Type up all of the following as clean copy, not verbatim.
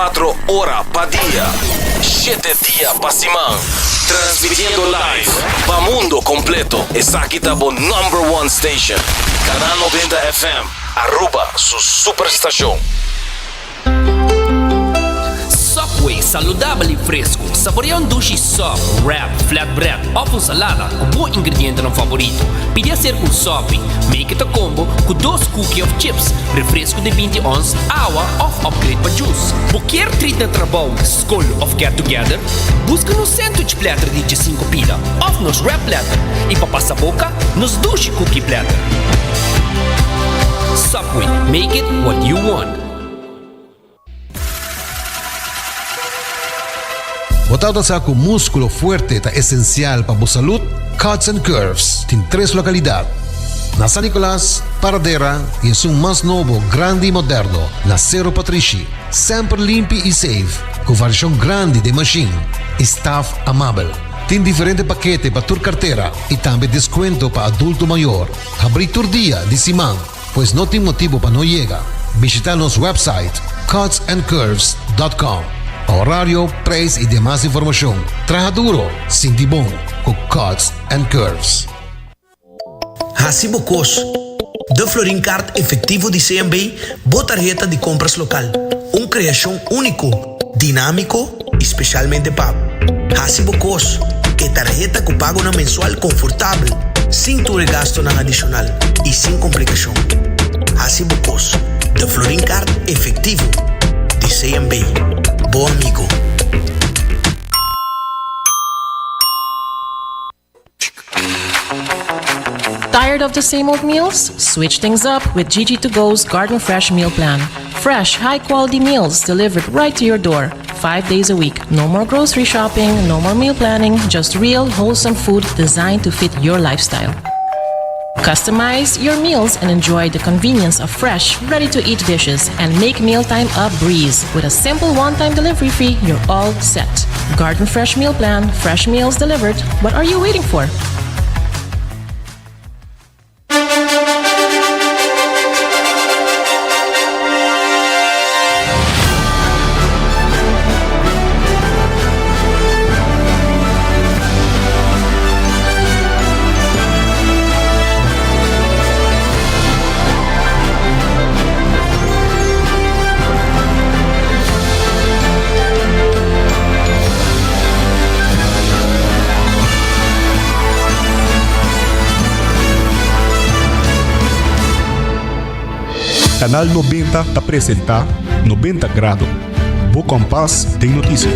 24 ora pa dia, shete dia pa siman. Transmitiendo live pa mundo completo. Esaki ta bo number one station. Canal 90 FM, Aruba su superstacion. Subway, saludabel y fresco. Saborea un dushi sub, wrap, flatbread of un salada cu bo ingredientenan favorito. Pidi hacer un sopi, make it a combo cu dos cookie of chips, refresco di binti ons, awa of upgrade pa juice. Bo kier treat na trabou, scol of get together? Busca nos sandwich platter di diesinco pida of nos wrap platter y pa pasa boca, nos dushi cookie platter. Subway, make it what you want. Bo tabata sa ku múskulo fuerte ta esensial pa bo salud? Cuts and Curves tin tres lokalidat, na San Nicolas, Paradera i esun mas nobo, grandi i moderno na Sero Patrishi. Semper limpi i safe, ku variashon grandi den mashin i staf amabel. Tin diferente pakete pa tur kartera i tambe deskuento pa adulto mayor. Habrí tur dia di siman. Pues no tin motibo pa no yega. Bishita nos website cutsandcurves dot com pa horario, prijs y demas informacion. Traha duro, sinti bon cu Cuts and Curves. Hasi bo kos. De Florin Card Efectivo di CMB, bo tarheta di compras local. Un creacion unico, dinamico y specialmente pa bo. Hasi bo kos, e tarheta ku pagonan mensual konfortabel, sin tur e gastonan adishonal i sin komplikashon. Hasi bo kos, de Florin Card Efectivo di CMB. Bo amigo. Tired of the same old meals? Switch things up with Gigi to Go's Garden Fresh Meal Plan. Fresh, high quality meals delivered right to your door, five days a week. No more grocery shopping, no more meal planning, just real, wholesome food designed to fit your lifestyle. Customize your meals and enjoy the convenience of fresh, ready to eat dishes and make mealtime a breeze. With a simple one time delivery fee, you're all set. Garden Fresh Meal Plan, fresh meals delivered. What are you waiting for? Canal 90 ta presenta 90 Grado, bo kompas den notisia.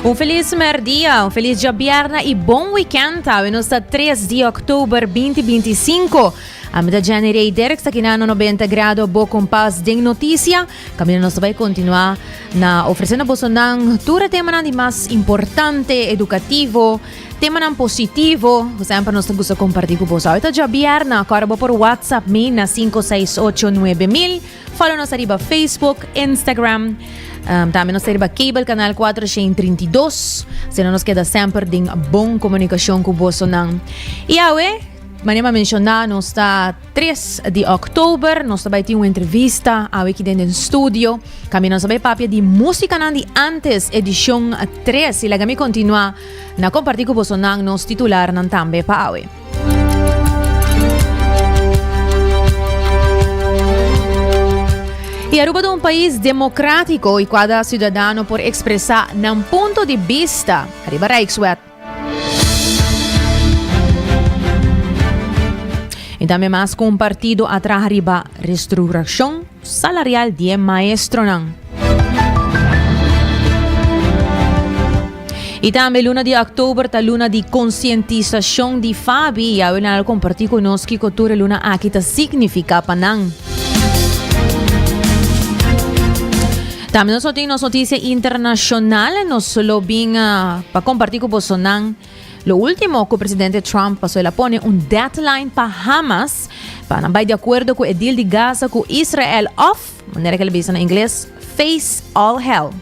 Un felis merdia, un felis djabièrnè i bon weekend. Awe nos ta 3 di òktober 2025. Ami ta Jenny Ray Dirks, aki na 90 Grado Bo Kompas den Notisia. Kaminda nos ta bai kontinuá na ofresé na bosonan tur e temanan di mas importante, edukativo, temanan positivo, ku semper nos ta gusta kompartí ku boso. Awe ta djabièrnè, kòrda bo por WhatsApp mi na 568 9000. Follow nos ariba Facebook, Instagram. Um, tambe nos ta riba cable canal 432. Asina nos keda semper den bon comunicacion cu bosonan. Y awe, manera mi a menciona, nos ta 3 di oktober. Nos ta bai tin un entrevista awe aquí den den studio. Caminda nos ta bai papia di musicanan di antes, edicion 3. Y laga mi continua na comparti cu bosonan nos titularnan tambe pa awe. Y Aruba ta un pais democratico y cada ciudadano por expresa nan punto di bista riba Rijkswet. Y tambe mas cu un partido a traha riba restructuracion salarial di e maestronan. Y tambe luna di october ta luna di concientisacion di Fabi. Y awe nan al comparti cu nos kico tur e luna aki ta significa pa nan. Tambe nos lo tin nos noticia internacional. Nos lo bin uh, pa comparti cu bosonan Lo ultimo cu presidente Trump paso el a pone un deadline pa Hamas pa nan bay di acuerdo cu e deal di Gaza cu Israel of, manera cu el a bisa na ingles, face all hell.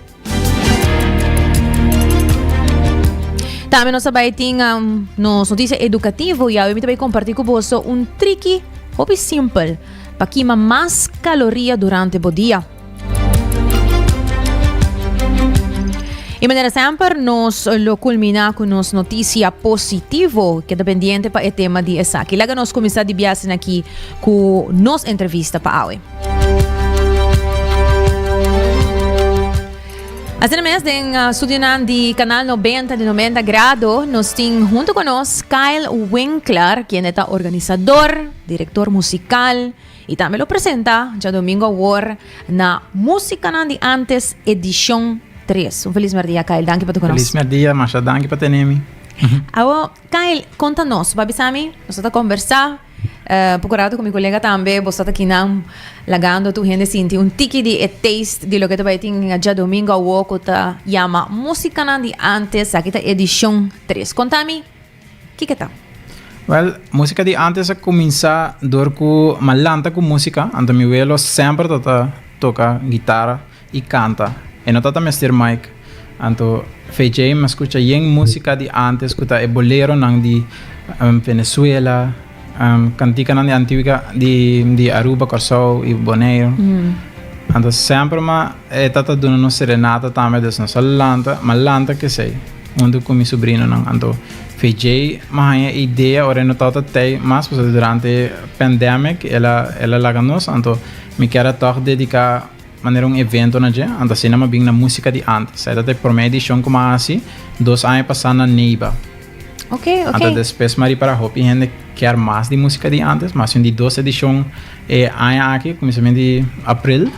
Tambe nos ta bai tin nos noticia educativo y awe mi ta bai comparti cu boso un triki hopi simpel pa kima mas caloria durante bo dia. Y manera semper nos lo culmina cu nos noticia positivo. Keda pendiente pa e tema di esaki. Laga nos cuminsa di biasen aki cu nos entrevista pa awe. Asina mes den uh, studionan di Canal 90 di 90 Grado nos tin hunto con nos Kyle Winkler, quien ta organizador, director musical y tambe lo presenta djadomingo awor na Musicanan di Antes edicion 3. Un feliz merdia Kyle, danki pa tu con nos. Feliz merdia, masha danki pa tene mi. Awo, Kyle, konta nos, bo a bisa mi, nos ta conversa Poco rato cu mi colega tambe, bo sa ta kinan lagando tur hende sinti un tiki di e taste di loke ta bay tin djadomingo awo cu ta yama Musicanan di Antes, aki ta edicion tres. Conta mi, kiko ta? Wel, musica di antes a cuminsa door cu mi a lanta cu musica, anto mi welo semper ta ta toca guitara y canta. E no tata mester mic. Anto VJ mi a scucha yen musica di antes cu ta e boleronan di Venezuela, canticanan di antigua di Aruba, Corsou y Bonaire. Anto semper ma e tata duna nos serenata tambe dus nos a lanta, mi a lanta kesey hunto cu mi sobrinonan. Anto VJ mi a haña e idea ora e no tata tey mas pasobra durante pandemic el a el a laga nos anto mi kier a tog dedica Manera un evento na dje, anto asina mi a bin na Música di Antes. Esei ta e promé edishon ku mi a hasi dos aña pasá na Neiva. Ok, ok. Anto despues mi a ripará hopi hende kier mas di Música di Antes. Mi a hasi un di dos edishon e aña aki, kuminsamentu di april.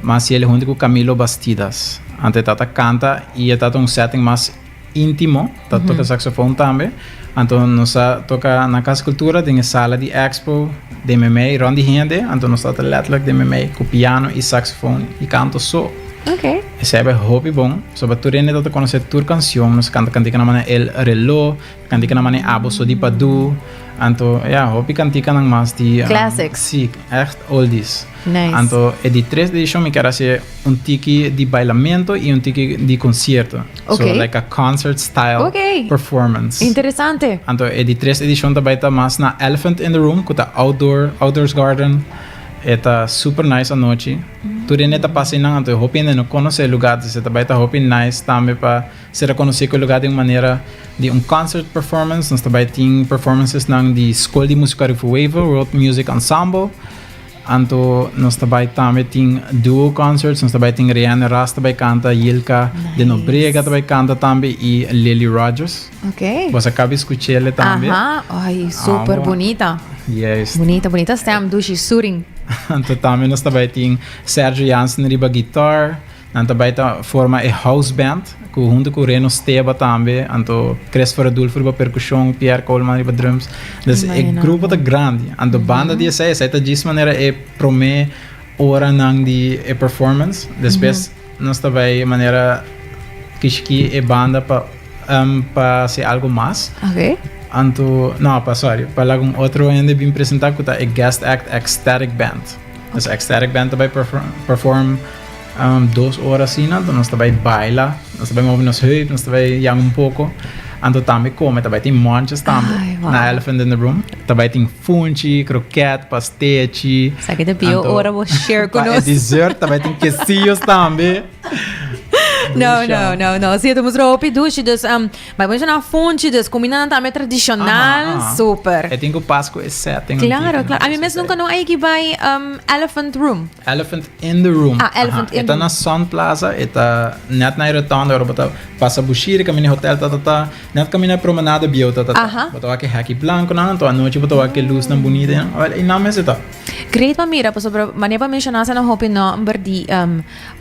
Mi a hasi el huntu ku Camilo Bastidas. Anto e tata kanta i e tata un setting mas Intimo ta toca saxofon tambe. Anto nos a toca na Casa Cultura den e sala di expo den memey rond di hende. Anto nos tabata letterlijk den memey cu piano y saxofon y canto so. Okay. Esey a bay hopi bon. Soba tur hende tabata conoce tur cancion. Nos a canta canticanan manera El Reloj, canticanan manera Abo So di Padu. Anto ya, hopi canticanan mas di. Classics. Si, echt oldies. Nice. Anto e di tres edicion mi kier haci un tiki di bailamento y un tiki di concierto. Ok. So like a concert style Ok. performance. Interesante. Anto e di tres edicion ta bai ta mas na Elephant in the Room cu ta outdoor, outdoors garden. E ta super nice anochi. Tur hende ta pasa einan anto hopi hende no conoce e lugar dus e ta bai ta hopi nice tambe pa ser reconoci cu e lugar di un manera di un concert performance. Nos ta bai tin performances nan di School di Musica Rufo Wever, World Music Ensemble. Anto nos ta bai tambe tin duo concerts, nos ta bai tin Rianne Ras ta bai canta, Yilka de Nobrega ta bai canta tambe y Lily Rogers. Ok. Bos a cabi scuchele tambe. Aha, ay, super Ah, bonita. Juist. Bonita, bonita stem, dushi, suring. Anto tambe nos ta bai tin Sergio Jansen riba guitar. Nan ta bai ta forma e house band ku huntu ku Reno Steba tambe, anto Christopher Adulfo riba perkushon, Pierre Coleman riba drums. Dus e grupo ta grandi. Anto banda di esei, esei ta djis manera e promé oranan di e performance. Despues nos ta bai manera kishki e banda pa pa hasi algo mas. Anto, no, pa sorry, pa laga un otro hende bin presentá ku ta e guest act Ecstatic Band. Dus Ecstatic Band ta bai perform Dos ora asina, anto nos ta bai baila, nos ta bai move nos heup, nos ta bai yang un poko. Anto tambe kome, ta bai tin monches tambe Ai, wow. na Elephant in the Room. Ta bai tin funchi, kroket, pastechi. Sa ki ta pio Anto, ora bo share ku pa e nos. dessert ta bai tin quesillos tambe. No, no, no, no. Si, ta mustra hopi dushi. Dus, um, bai mencioná funchi, dus kumindanan tambe tradishonal. Aha, aha. Super. E tin ku pas ku e setting. Claro, claro. Ami mes nunca no a yegi bai um, Elephant Room. Elephant in the Room. Ah, Elephant Aha. in E ta the na Sun Plaza, e ta net na e rotonde ora bo ta pasa Bushiri kaminda e hotel ta ta ta, net kaminda e promenade bieu ta ta ta. Aha. Bo ta wak e hèki blankonan, anto anochi bo ta wak e lusnan bunita einan. Awel, einan mes e ta. Great pa mira, pasobra manera bo a menshoná esei nan hopi nòmber di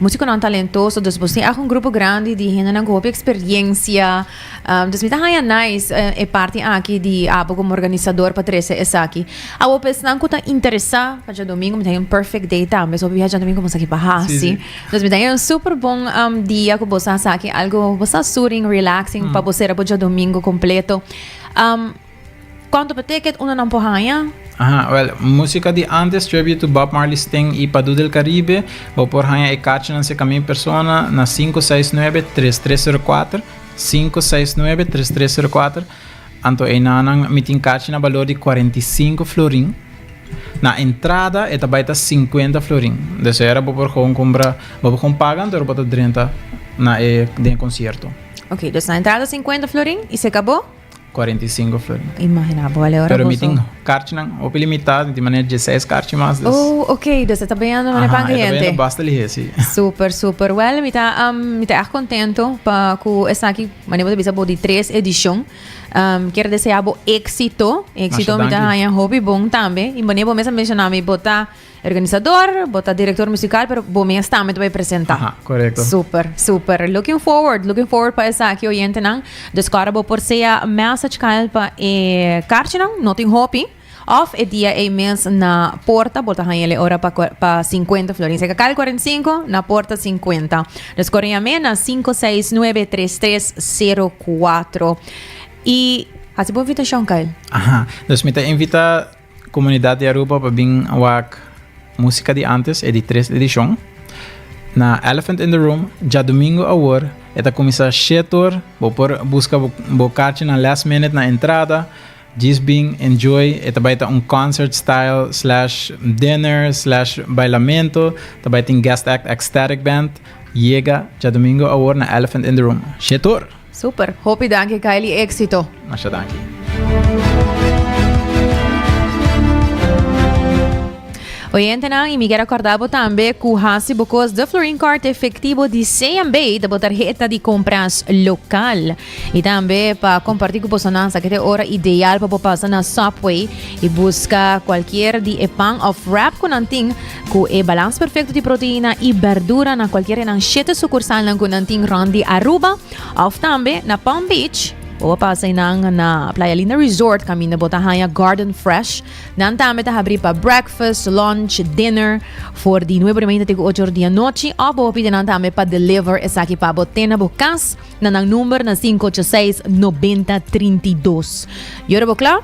músikonan talentoso, dus bo tin ègt un grupo grandi di hendenan ku hopi eksperiencia. Dus mi ta haña nice e parti aki di abo komo organisador pa trese esaki. Awor pa esnan ku ta interesá pa djadomingo mi ta haña un perfect day tambe. So hopi biaha djadomingo bo sa ki pa hasi. Dus mi ta haña un super bon dia ku bo sa sa aki algo bo sa soothing, relaxing pa bo sera bo djadomingo kompleto. Cuanto pa ticket unda nan por haña? Aha, wel, musica di antes, Tribute to Bob Marley Sting y Padu del Caribe, bo por haña e kaartjenan serka mi persona na 569 3304. 569 3304 anto einanan mi tin kachi na balor di 45 florin. Na entrada e ta bai ta 50 florin. Dus era bo por gewoon kumpra, bo por gewoon paga anto bo ta drenta na e den e konsierto. Ok, dus na entrada 50 florin y se acabó? 45 florin. Imagina bo, ale ora Pero mi boso. tin karchinan hopi limitá, mi tin manera 16 karchi mas, dus. Oh, ok, dus e ta bayando manera pan Aha, e ta caliente. bayando basta lihé, sí. Super, super. Well, mi ta, um, mi ta echt contento pa cu esaki, manera bo ta bisa bo di tres edicion. Um, kier desea bo éxito. Éxito Masha mi ta danki. haña hopi bon tambe. Y manera bo mes a menciona mi, bo ta Organisador, bo ta director musical, pero bo mes tambe ta bay presenta. Aha, correcto. Super, super. Looking forward, looking forward pa esaki oyentenan. Dus kora bo por sea message Kyle pa e karchinan, no tin hopi. Of e dia ei mes na porta, bo ta haña e ora pa pa 50 florin. Seka Kyle 45, na porta 50. Dus kora yam'é na 569 3304. I hasi bo invitashon, Kyle. Aha, dus mi ta invita Comunidad di Aruba pa bin wak Musica di Antes e di tres edicion na Elephant in the Room djadomingo awor. E ta cuminsa shetor, bo por busca bo kaartje na last minute na entrada. Djis bin enjoy, e ta bay ta un concert style slash dinner slash bailamento. Ta bay tin guest act Ecstatic Band. Yega djadomingo awor na Elephant in the Room. Shetor! Super. Hopi danki Kylie, éxito. Masha danki. Oyentenan, y mi kier acorda bo tambe cu haci bo cos de Florin Card efectivo di CMB ta bo tarjeta di compras local. Y tambe pa comparti cu bosonan sa que te ora ideal pa bo pasa na Subway y busca cualquier di e pan of wrap cu nan tin cu e balans perfecto di proteína y berdura na cualquier nan siete sucursalnan cu nan tin rond di Aruba. Of tambe na Palm Beach, bo por pasa einan na Playa Linda Resort kaminda bo ta haña Garden Fresh. Nan tambe ta habrí pa breakfast, lunch, dinner for di nuebe di mainta te ku ocho or di anochi. Of bo por pidi nan tambe pa deliver esaki pa bo te na bo kas na nan number na 586 90 32. Yora bo kla?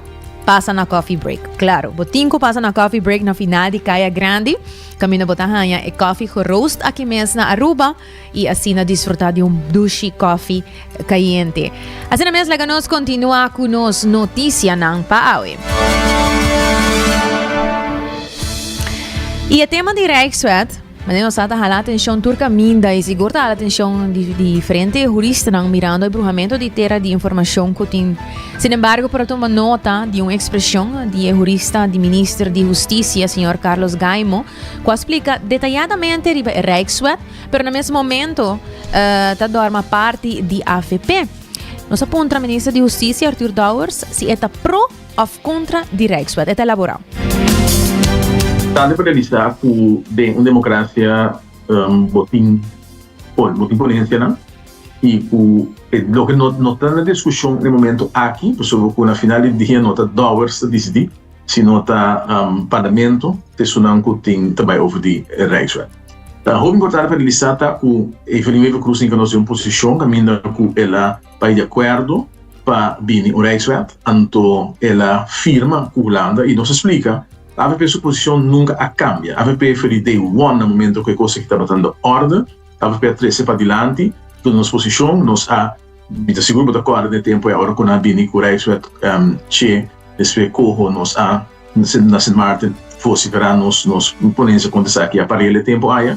Pasa na coffee break. Claro, bo tin ku pasa na coffee break na final di Kaya Grandi kaminda bo ta haña e coffee geroost aki mes na Aruba. y asina disfruta di un dushi koffie cayente. Asina mes laga nos continua cu nos noticianan pa awe. Y e tema di Rijkswet, manera nos sa ta hala atencion tur caminda y sigur ta hala atencion di diferente juristanan mirando e bruhamento di tera di informacion cu tin. Sin embargo, por a tuma nota di un expresion di e jurista di minister di Husticia, señor Carlos Gaimo, cu a splica detayadamente riba e Rijkswet, Pero na mes momento ta dorma parti di avp. Nos a puntra Minister di Husticia Arthur Dowers si e ta pro of contra di Rijkswet. E ta elabora. Tante pa realisa cu den un democracia bo tin bo tin ponencianan y cu loke no ta na discusion na e momento aki pasobra cu na final di dia no ta Dowers ta dicidi sino ta Parlamento ta esunnan cu tin ta bay over di Rijkswet. Ta hopi importante pa realisa ta cu Evelyn Wever-Croes tin conoce un posicion caminda cu el a bay di acuerdo pa bini un Rijkswet, anto el a firma cu Hulanda y nos a splica avp su posicion nunca a cambia. Avp for di day one na momento cu e cos aki tabata na orde, avp a trece padilanti duna nos posicion, nos a Mi ta sigur bo ta kòrda den e tempu ei ora ku nan a bini ku Rijkswet che despues koho nos a na Sint Maarten vosiferá nos nos ponensia kontra esaki a parel e tempu aya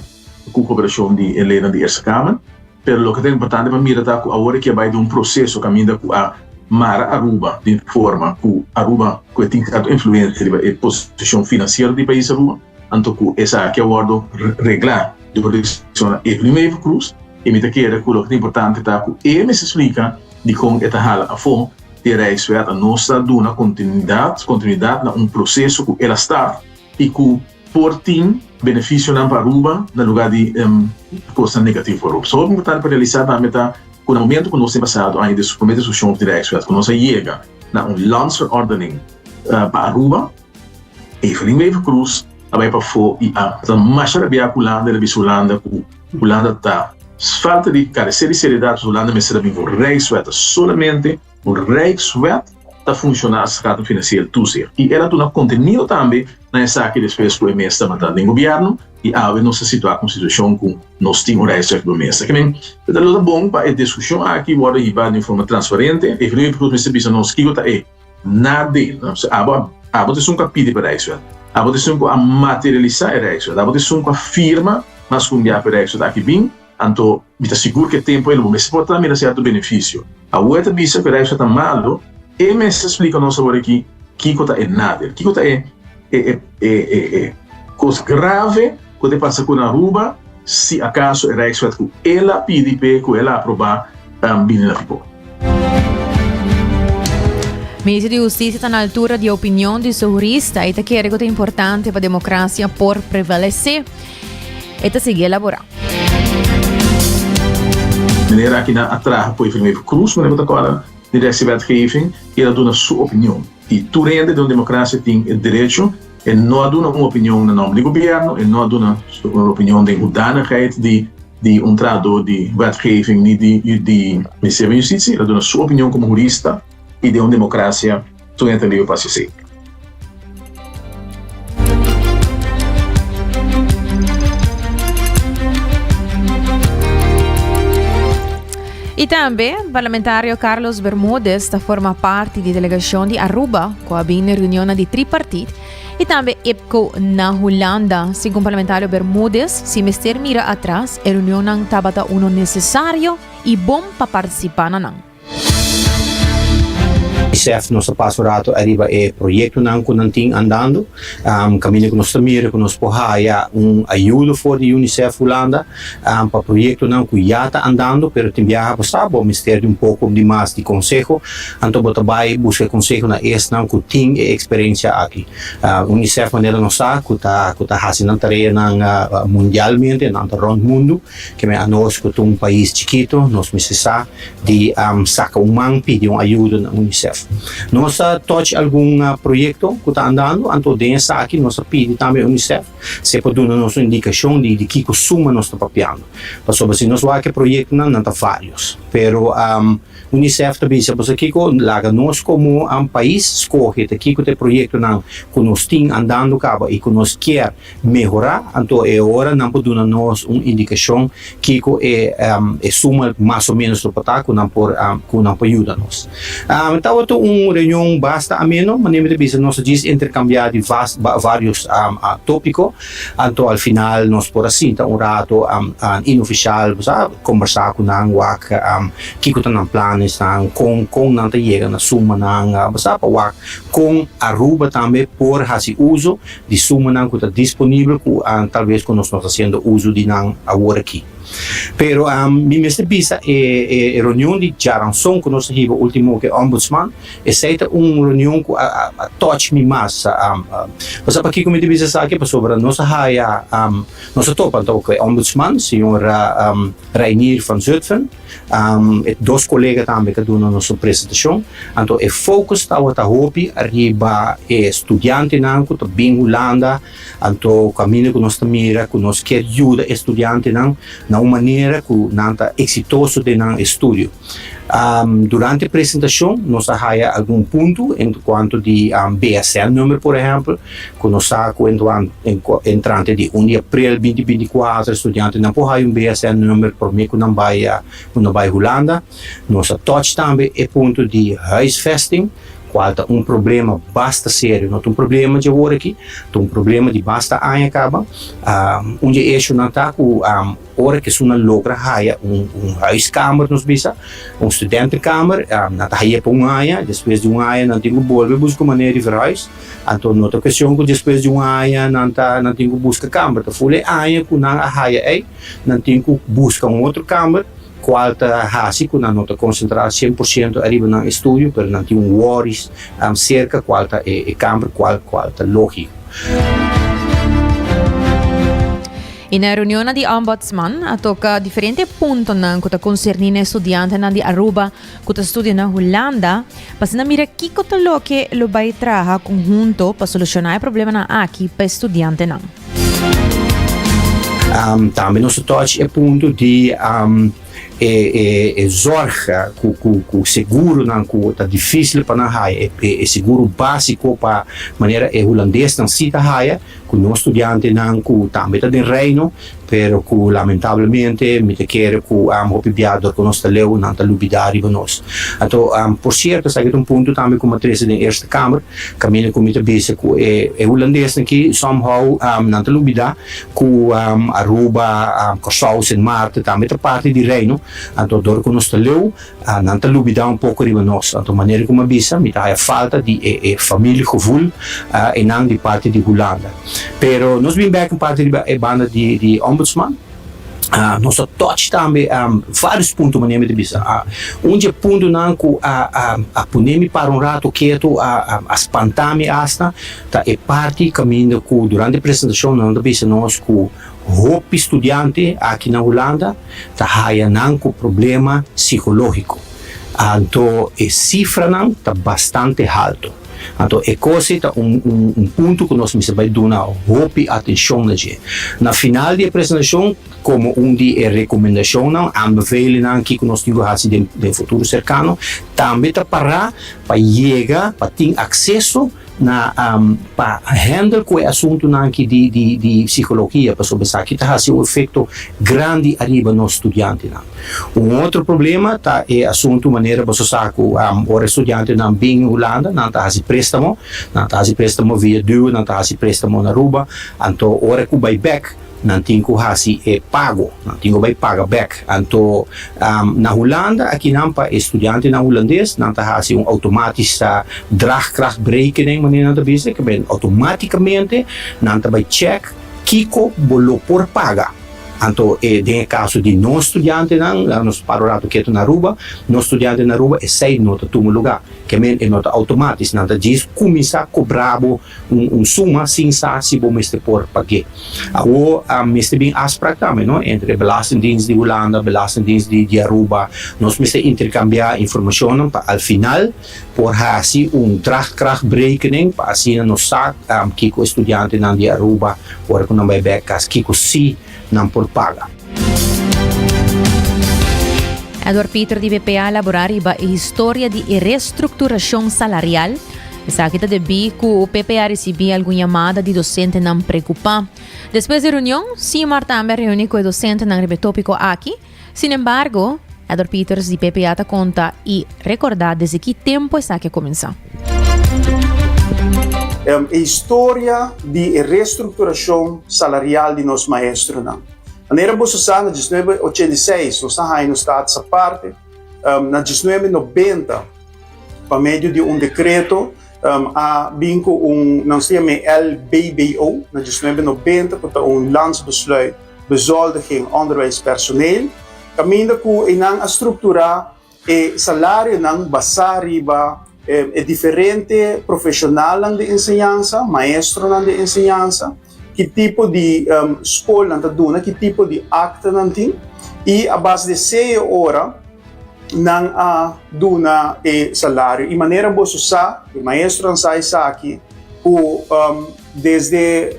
ku koperashon di e leynan di Eerste Kamer. Pero loke ta importante pa mira ta ku awor aki a bai den un proseso kaminda ku a mara Aruba den forma ku Aruba ku e tin sierto influensia riba e posishon finansiero di pais Aruba. Anto ku esaki a wòrdu reglá dor di señora Evelyn Wever Croes i mi ta kere ku loke ta importante ta ku e mester splika dikon e ta hala afó di e Rijkswet. Nos ta duna kontinuidat kontinuidat na un proseso ku el a start i ku por tin benefisionan pa Aruba na lugá di kosnan negativo pa Aruba. So hopi importante pa realisá tambe ta ku na momento ku nos den pasado aña di promé diskushon di Rijkswet ku nos a yega na un landsverordening pa Aruba, Evelyn Wever Croes a bai pafó y a ta masha rabiá ku Hulanda, el a bisa Hulanda ku Hulanda ta falta di karesé di seriedad, Hulanda mester a bin ku un Rijkswet, ta solamente un Rijkswet. ta funshoná as Raad van Financieel Toezicht. I el a duna kontenido tambe na esaki despues ku e mes tabata den gobièrnu i awe nos ta situá ku un situashon ku nos tin un Rijkswet bo mes. Ke men ta lo ta bon pa e diskushon aki wòrdu hibá den forma transparente. Evelyn Wever-Croes mester bisa nos kiko ta e nadeelnan. Abo abo ta esun ku a pidi pa e Rijkswet. Abo ta esun ku a materialisá e Rijkswet. Abo ta esun ku a firma mas ku un bia pa e Rijkswet aki bin. Anto mi ta sigur ku e tempu ei lo bo mester por ta mira sierto benefisio. Awor e ta bisa ku e Rijkswet ta malu, e mester splika nos awor aki kiko ta e nadeel, kiko ta e e e e kos grave ku ta pasa ku na Aruba si akaso e Rijkswet ku el a pidi p'e, ku el a aprobá, bini na vigor. Minister di Hustisia ta na altura di e opinion di su hurista i ta kere ku ta importante pa demokrasia por prevalesé. E ta sigui elaborá. Meneer aki nan a traha ku Evelyn Wever Croes, manera bo ta kòrda, di Directiewetgeving, i el a duna su opinion. I tur hende den un demokrasia tin e derecho. E no a duna un opinion na nòmber di gobièrnu, e no a duna un opinion den hoedanigheid di di un trahadó di wetgeving ni di di Ministerio van Justitie. El a duna su opinion komo hurista i den un demokrasia tur hende ta liber pa hasi esei. Y tambe, parlamentario Carlos Bermudez ta forma parti di delegacion di Aruba cu a bin na reunionnan di tripartit y tambe IPCO na Hulanda. Segun parlamentario Bermudez, si mester mira atras, e reunionnan tabata uno necesario y bon pa participa na nan. UNICEF nos a pasa un rato ariba e proyectonan cu nan tin andando. Caminda cu nos ta mira cu nos por haya un ayudo for di UNICEF Hulanda pa proyectonan cu ya ta andando, pero tin biaha bo sa bo mester di un poco di mas di conseho, anto bo ta bay busca e conseho na esnan cu tin e experiencia aki. UNICEF manera nos sa cu ta cu ta haci nan tareanan mundialmente, nan ta rond mundo. Keme anos ku ta un pais chikito nos mester sa di saka un man pidi un ayudo na UNICEF. Nos a touch algun proyekto ku ta andando anto den esaki nos a pidi tambe UNICEF si e por duna nos un indikashon di di kiko suma nos ta papiando. Pasobra si nos wak e proyektonan nan ta varios pero UNICEF ta bisa boso kiko laga nos komo pais skohe ta kiko ta e proyektonan ku nos tin andando kaba i ku nos kier mehorá, anto e ora nan por duna nos un indikashon kiko e e suma mas o ménos lo por ta ku nan por ku nan por yuda nos. Tabata un reunion basta ameno, manera mi ta bisa nos a djis interkambiá di vas vários tópiko, anto al final nos por a sinta un rato inofishal bo sa kombersá ku nan wak kiko ta nan planesnan, kon kon nan ta yega na sumanan, bo sa pa wak kon Aruba tambe por hasi uso di sumanan ku ta disponibel ku talbes ku nos no ta hasiendo uso di nan awor aki. Pero mi mester bisa e e reunion di djaranson ku nos a hiba ultimo ku e ombudsman, esei ta un reunion ku a a touch mi mas. Bo sa pakiko mi ta bisa esaki? Pasobra nos a haya nos a topa anto ku e ombudsman, señor Reinier van Zutphen, E dos kolega tambe ta duna nos un presentashon. Anto e focus tabata hopi riba e studiantenan ku ta bin Hulanda. Anto kaminda ku nos ta mira ku nos kier yuda e studiantenan na un manera ku nan ta eksitoso den nan estudio. Durante e presentashon nos a haya algun punto en kuanto di BSN-nummer por ehèmpel. Ku nos sa ku entrante di un di aprel binti 24 studiantenan por haya un BSN number promé ku nan bai ku nan bai Hulanda. Nos a touch tambe e punto di huisvesting, kual ta un problema basta serio. No ta un problema dje awor aki, ta un problema di basta aña kaba. Un di e eshonan ta ku Ora ku esun a logra haya un un huiskamer nos bisa, un studentenkamer, nan ta haye pa un aña, despues di un aña nan tin ku bolbe buska un manera di verhuis. Anto no ta kuestion ku despues di un aña nan ta nan tin ku buska kamber, ta ful e aña ku nan a haya ei, nan tin ku buska un otro kamber, kual ta hasi ku nan no ta konsentrá 100% ariba nan estudio, pero nan tin un wòris serka kual ta e kamber kual kual ta lógiko. I na e reunionnan di Ombudsman a toka diferente puntonan ku ta konserní na e studiantenan di Aruba ku ta studia na Hulanda pa asina mira kiko ta loke lo bai traha konhunto pa solushoná e problemanan aki pa e studiantenan. Tambe nos a touch e punto di. E e zorg ku ku ku seguronan ku ta dificil pa nan haya e e seguro basico pa manera e hulandesnan si ta haya ku nos studiantenan ku tambe ta den Reino pero ku lamentablemente mi ta kere ku hopi bia dor ku nos ta leu nan ta lubida riba nos. Anto por cierto esaki ta un punto tambe ku mi a trece den Eerste Kamer kaminda ku mi ta bisa ku e e hulandesnan aki somehow nan ta lubida ku Aruba, Kòrsou, Sint Maarten tambe ta parti di Reino, anto dor ku nos ta leu, nan ta lubidá un poko riba nos. Anto manera ku mi a bisa, mi ta haya falta di e e familiegevoel einan di parti di Hulanda. Pero nos bin bèk un parti riba e banda di di Ombudsman. Nos a touch tambe vários punto manera mi ta bisa. Un di e puntonan ku a a a pone mi para un rato ketu, a a spanta mi asta, Ta e parti kaminda ku durante e presentashon nan ta bisa nos ku hopi studiante aki na Hulanda ta haya nan ku problema sikológiko. Anto e sifranan ta bastante halto. Anto e kos ei ta un un punto ku nos mester bai duna hopi atenshon na dje. Na final di e presentashon komo un di e rekomendashonnan, aanbevelingnan, kiko nos tin ku hasi den den futuro serkano, tambe ta pará pa yega pa tin akseso na pa handle ku e asuntunan aki di di di psikologia pasobra esaki ta hasi un efekto grandi ariba nos studiantenan. Un otro problema ta e asuntu manera boso sa ku ora e studiantenan bin Hulanda nan ta hasi prestamo, nan ta hasi prestamo via duo, nan ta hasi prestamo na Aruba, anto ora ku bai bek Nan tin ku hasi e pago, nan tin ku bai paga bèk. Anto na Hulanda akinan pa e studiantenan hulandes nan ta hasi un outomatische draagkrachtberekening manera nan ta bisa, ke men outomatikamente nan ta bai chèk kiko bo lo por paga. Anto e den e kaso di nos studiantenan, nos para un ratu ketu na Aruba, nos studiantenan na Aruba esei no ta tuma lugá, ke men e no ta outomatis, nan ta djis kuminsá kobra bo Un suma sin sa si bo mester por pag'é. Awor mester bin afspraak tambe no entre Belastingdienst di Hulanda, Belastingdienst di di Aruba. Nos mester interkambiá informashonnan pa al final por hasi un draagkrachtberekening pa asina nos sa kiko e studiantenan di Aruba ora ku nan bai bèk kas kiko si nan por paga. Edward Pieter di BPA a labora riba e historia di e restructuracion salarial. Esaki ta debí ku PPA risibí algun yamada di dosentenan preokupá. Despues di reunion, Simar tambe a reuní ku e dosentenan riba e tópiko aki. Sinembargo, Edward Pieters di PPA ta konta i rekordá desde ki tempu esaki a kuminsá. E historia di e restrukturashon salarial di nos maestronan. Manera boso sa, na diesnuebe ochenta i seis nos a haña nos status aparte. Na diesnuebe nobenta, pa medio di un dekreto a bin ku un, nan sa yama e LBBO, na 1990, ku ta un Landsbesluit Bezoldiging Onderwijspersoneel, kaminda ku einan a strukturá e salarionan basá riba e diferente profeshonalnan di enseñansa, maestronan di enseñansa, ki tipo di skol nan ta duna, ki tipo di akta nan tin, i a base di esei e ora nan a duna e salario. I manera boso sa, e maestronan sa esaki, ku desde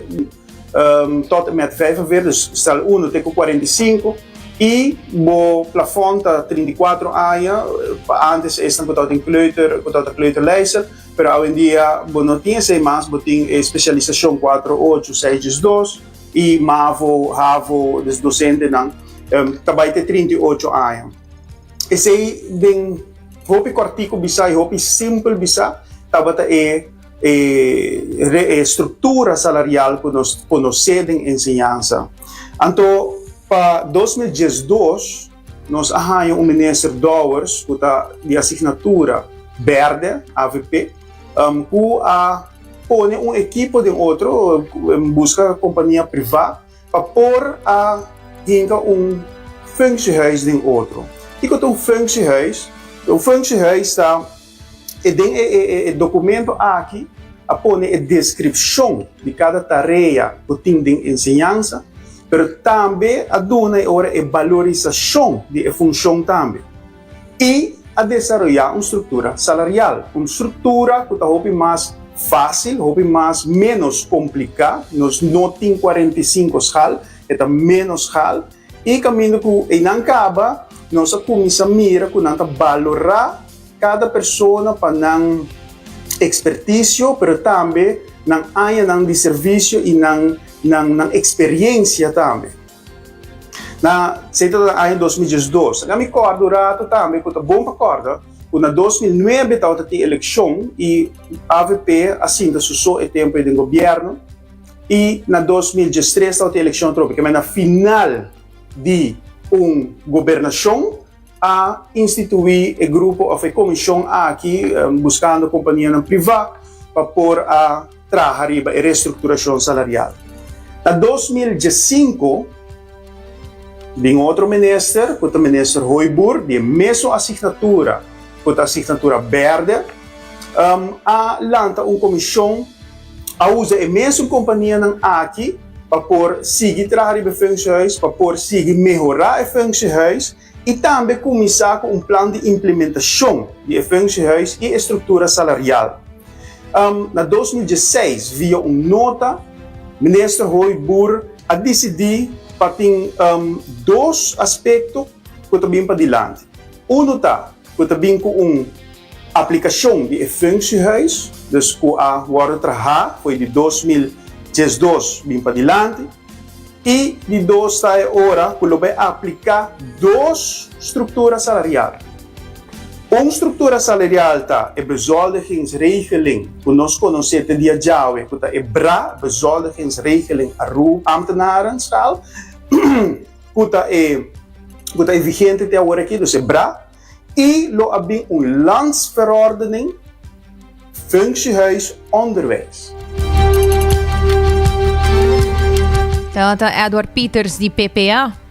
tot en met 45, dus stel uno te ku 45, i bo plafòn ta 34 aña, pa antes esnan ku tabata den kleuter, ku tabata kleuterlijster, Pero awendia bo no tin esei mas, bo tin e spesialisashon kuatro, ocho, seis, diesdos i mavo, havo, des dosentenan ta bai te 38 aña. Esei den hopi kòrtiku bisá i hopi simpel bisá tabata e e struktura salarial ku nos konosé den enseñansa. Anto pa 2012 Nos a haña un minister Dowers ku ta di asignatura berde, avp, ku a pone un ekipo den otro, buska kompania privá pa por a hinka un functiehuis den otro. Kiko ta un functiehuis? Un functiehuis ta E den e documento aki a pone e descripcion di cada tarea cu tin den enseñansa, pero tambe a duna e ora e balorisacion di e funcion tambe. Y a desaroya un structura salarial, un structura cu ta hopi mas facil, hopi mas menos complica, nos no tin 45 schaal, e ta menos schaal, Y caminda cu eynan caba, nos a kuminsá mira ku nan ta balorá kada persona pa nan ekspertisio, pero tambe nan añanan di servisio i nan nan nan eksperiencia tambe. Na esei ta na aña 2012. Laga mi kòrda un ratu tambe ku ta bon pa kòrda ku na 2009 tabata tin elekshon i avp a sinta su so e tempu ei den gobièrnu i na 2013 tabata tin elekshon atrobe. Kemey na final di un gobernashon a instituí e grupo òf e komishon aki buskando kompanianan privá pa por a traha riba e restrukturashon salarial. Na 2015 bin otro minister ku ta minister Hooyboer di e mesun asignatura ku ta asignatura berde a lanta un komishon a usa e mesun kompanianan aki pa por sigui traha riba e functiehuis, pa por sigui mehorá e functiehuis i tambe kuminsá ku un plan di implementashon di e functiehuis i e struktura salarial. Na 2016, via un nota, Minister Hooyboer a disidí pa tin dos aspekto ku ta bin padilanti. Unu ta ku ta bin ku un Aplikashon di e functiehuis, dus ku a wòrdu trahá fo'i di 2012 bin padilanti, i di dos ta e ora ku lo bai apliká dos struktura salarial. Un struktura salarial ta e bezoldigingsregeling ku nos konosé te dia djawe ku ta e bra, Bezoldigingsregeling Aruba Ambtenarenschaal, ku ta e ku ta e vigente te awor aki, dus e bra. I lo a bin un landsverordening functiehuis onderwijs. Tabata Edward Pieters di PPA.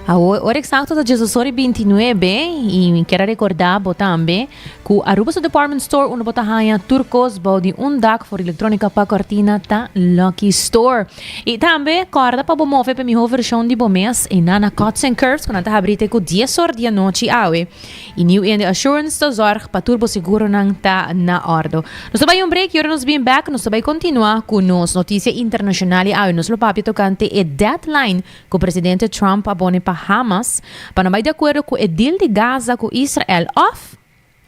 Awor, ora exacto ta Jesus ora 29 y mi kier a recorda bo tambe cu Aruba su department store unda bo ta haya tur cos bou di un dak for electronica pa cortina ta Lucky Store. Y tambe corda pa bo move pa e miho version di bo mes y na na Cuts and Curves cu nan ta habri te cu dies or di anochi awe. Y New India Assurance ta zorg pa tur bo seguronan ta na ordo. Nos ta bay un break y ora nos bin back nos ta bay continua cu nos noticia internacional y awe nos lo papia tocante e deadline cu presidente Trump a pone pa Hamas pa nan bay di acuerdo cu e deal di Gaza cu Israel of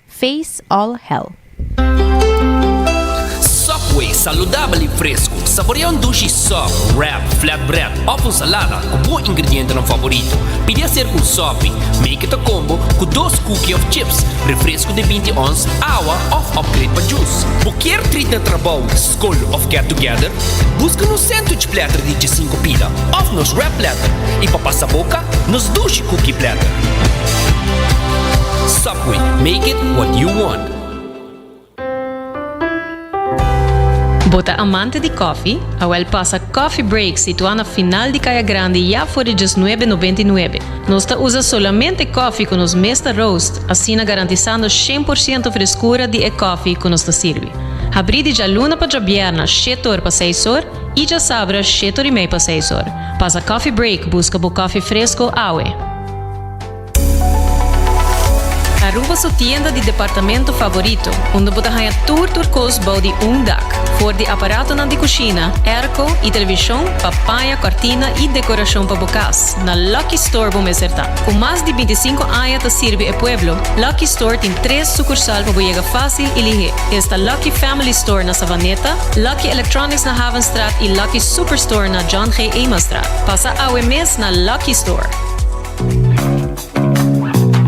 Face all hell. Subway, saludabel y fresco. Saborea un dushi sub, wrap, flatbread of un salada cu bo ingredientenan favorito. Pidi hacer un sopi. Make it a combo cu dos cookie of chips, refresco di binti ons, awa of upgrade pa juice. Bo kier treat na trabou, scol of get together? Busca nos sandwich platter di diesinco pida of nos wrap platter y pa pasa boca, nos dushi cookie platter. Subway, make it what you want. Bo ta amante di koffie? Awel pasa Coffee Break situá na final di Kaya Grandi ya for di diesnuebe nobenta i nuebe. Nos ta usa solamente koffie ku nos mes ta roast, asina garantisando shen por siento freskura di e koffie ku nos ta sirbi. Habrí di djaluna pa djabièrna shete or pa seis or i djasabra shete or i mei pa seis or. Pasa Coffee Break buska bo koffie fresko awe. Aruba su tienda di departamento favorito, unda bo ta haña tur tur kos bou di un dak. For di aparatonan di kushina, airco i televishon pa paña, kòrtina i dekorashon pa bo kas, na Lucky Store bo mester ta. Ku mas di bintisinko aña ta sirbi e pueblo, Lucky Store tin tres sukursal pa bo yega fásil i lihé. Esta Lucky Family Store na Savaneta, Lucky Electronics na Havenstraat i Lucky Superstore na John G. Emastraat. Pasa awe mes na Lucky Store!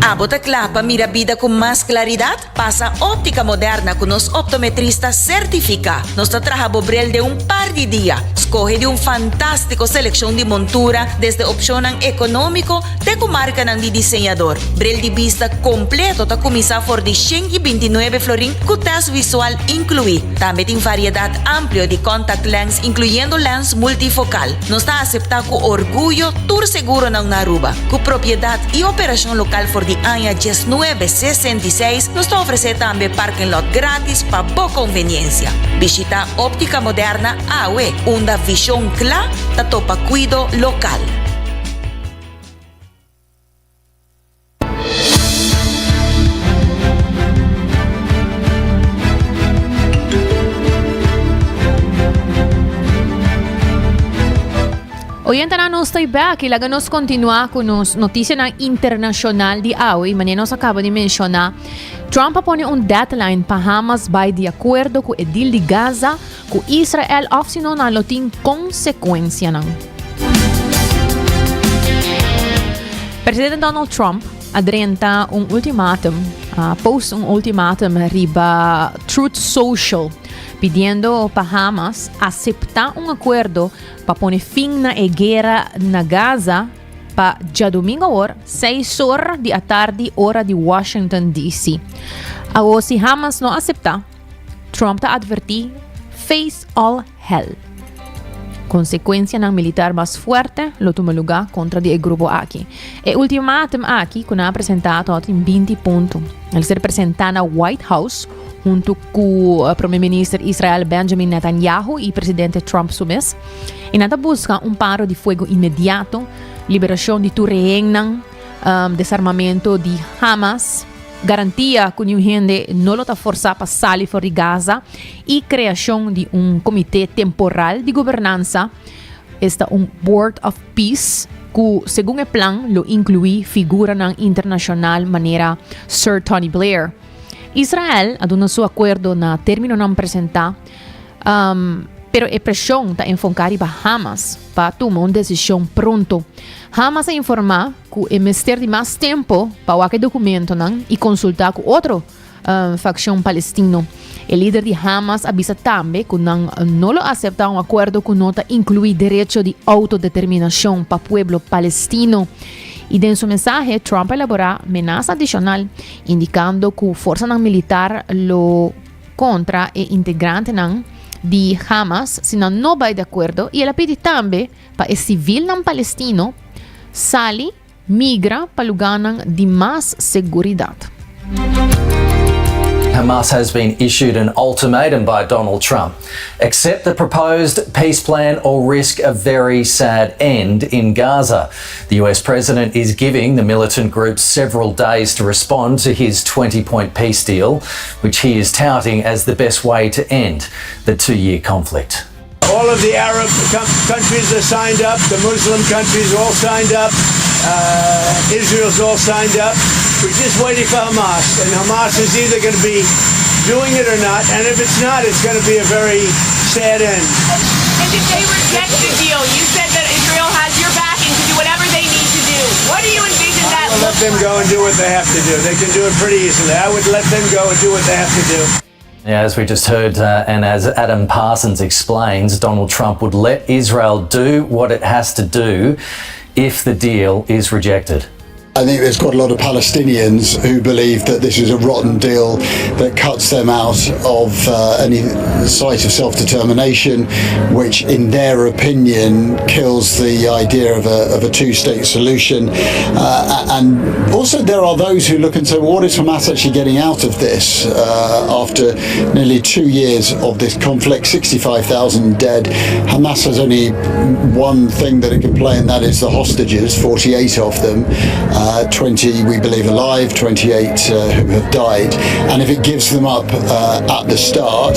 Abo ta kla pa mira bida ku mas klaridat? Pasa Óptica Moderna ku nos optometrista sertifiká. Nos ta traha bo bril den un par di dia. Skohe di un fantástiko selekshon di montura, desde opshonnan ekonómiko te ku markanan di diseñador. Bril di bista kompleto ta kuminsá for di 129 florin ku tèst visual inkluí. Tambe tin variedat amplio di contact lens inkluyendo lens multifokal. Nos ta aseptá ku orguyo tur seguronan na Aruba. Ku propiedat i operashon lokal for di aña diesnuebe sesenta i seis, nos ta ofresé tambe parking lot gratis pa bo konveniensia. Bishitá Óptica Moderna awe, unda vishon kla ta topa kuido lokal. Oyentenan nos ta bek y laga nos continua cu nos noticianan internacional di awe y manera nos a caba di menciona Trump a pone un deadline pa Hamas bay di acuerdo cu e deal di Gaza cu Israel of sino nan lo tin consecuencianan. Presidente Donald Trump a drenta un ultimatum, a post un ultimatum riba Truth Social pidiendo pa Hamas acepta un acuerdo Pa pone fin na e guera na Gaza pa djadumingo awor, seis or di atardi ora di Washington DC. Awor si Hamas no aseptá, Trump ta advertí face all hell. Konsekuensianan militar mas fuerte lo tuma lugá kontra di e grupo aki. E ultimatum aki ku nan a presentá tabatin binti punto. El ser presentá na White House huntu ku Prome Minister Israel Benjamin Netanyahu i Presidente Trump su mes. I nan ta buska un paro di fuego inmediato, liberashon di tur rehennan, um, desarmamento di Hamas, garantia ku niun hende no lo ta forsá pa sali for di Gaza i kreashon di un komité temporal di gobernansa, esta un Board of Peace, ku segun e plan lo inkluí figuranan internashonal manera Sir Tony Blair. Israel a duna su akuerdo na términonan presentá, pero e preshon ta enfonká riba Hamas pa tuma un desishon pronto. Hamas a informá ku e mester di mas tempu pa wak e dokumentonan i konsultá ku otro fakshon palestino. E lider di Hamas a bisa tambe ku nan no lo aseptá un akuerdo ku no ta inkluí derecho di outodeterminashon pa pueblo palestino. I den su mensahe Trump a elaborá menasa adishonal, indikando ku forsanan militar lo kontra e integrantenan di Hamas si nan no bai di akuerdo i el a pidi tambe pa e sivilnan palestino sali Migra pa lugánan di mas seguridat. Hamas has been issued an ultimatum by Donald Trump. Accept the proposed peace plan or risk a very sad end in Gaza. The US president is giving the militant group several days to respond to his 20 point peace deal, which he is touting as the best way to end the two year conflict. All of the Arab countries are signed up, the Muslim countries all signed up, uh, Israel's all signed up. We're just waiting for Hamas, and Hamas is either going to be doing it or not, and if it's not, it's going to be a very sad end. And if they reject the deal, you said that Israel has your backing to do whatever they need to do. What do you envision that I will let them go and do what they have to do. They can do it pretty easily. I would let them go and do what they have to do. Yeah, as we just heard, uh, and as Adam Parsons explains, Donald Trump would let Israel do what it has to do if the deal is rejected. I think there's quite a lot of Palestinians who believe that this is a rotten deal that cuts them out of uh, any site of self determination, which, in their opinion, kills the idea of a, of a two state solution. Uh, and also, there are those who look and say, well, what is Hamas actually getting out of this uh, after nearly two years of this conflict, 65,000 dead? Hamas has only one thing that it can play, and that is the hostages, 48 of them. Uh, 20, we believe, alive, 28 uh, who have died. And if it gives them up uh, at the start,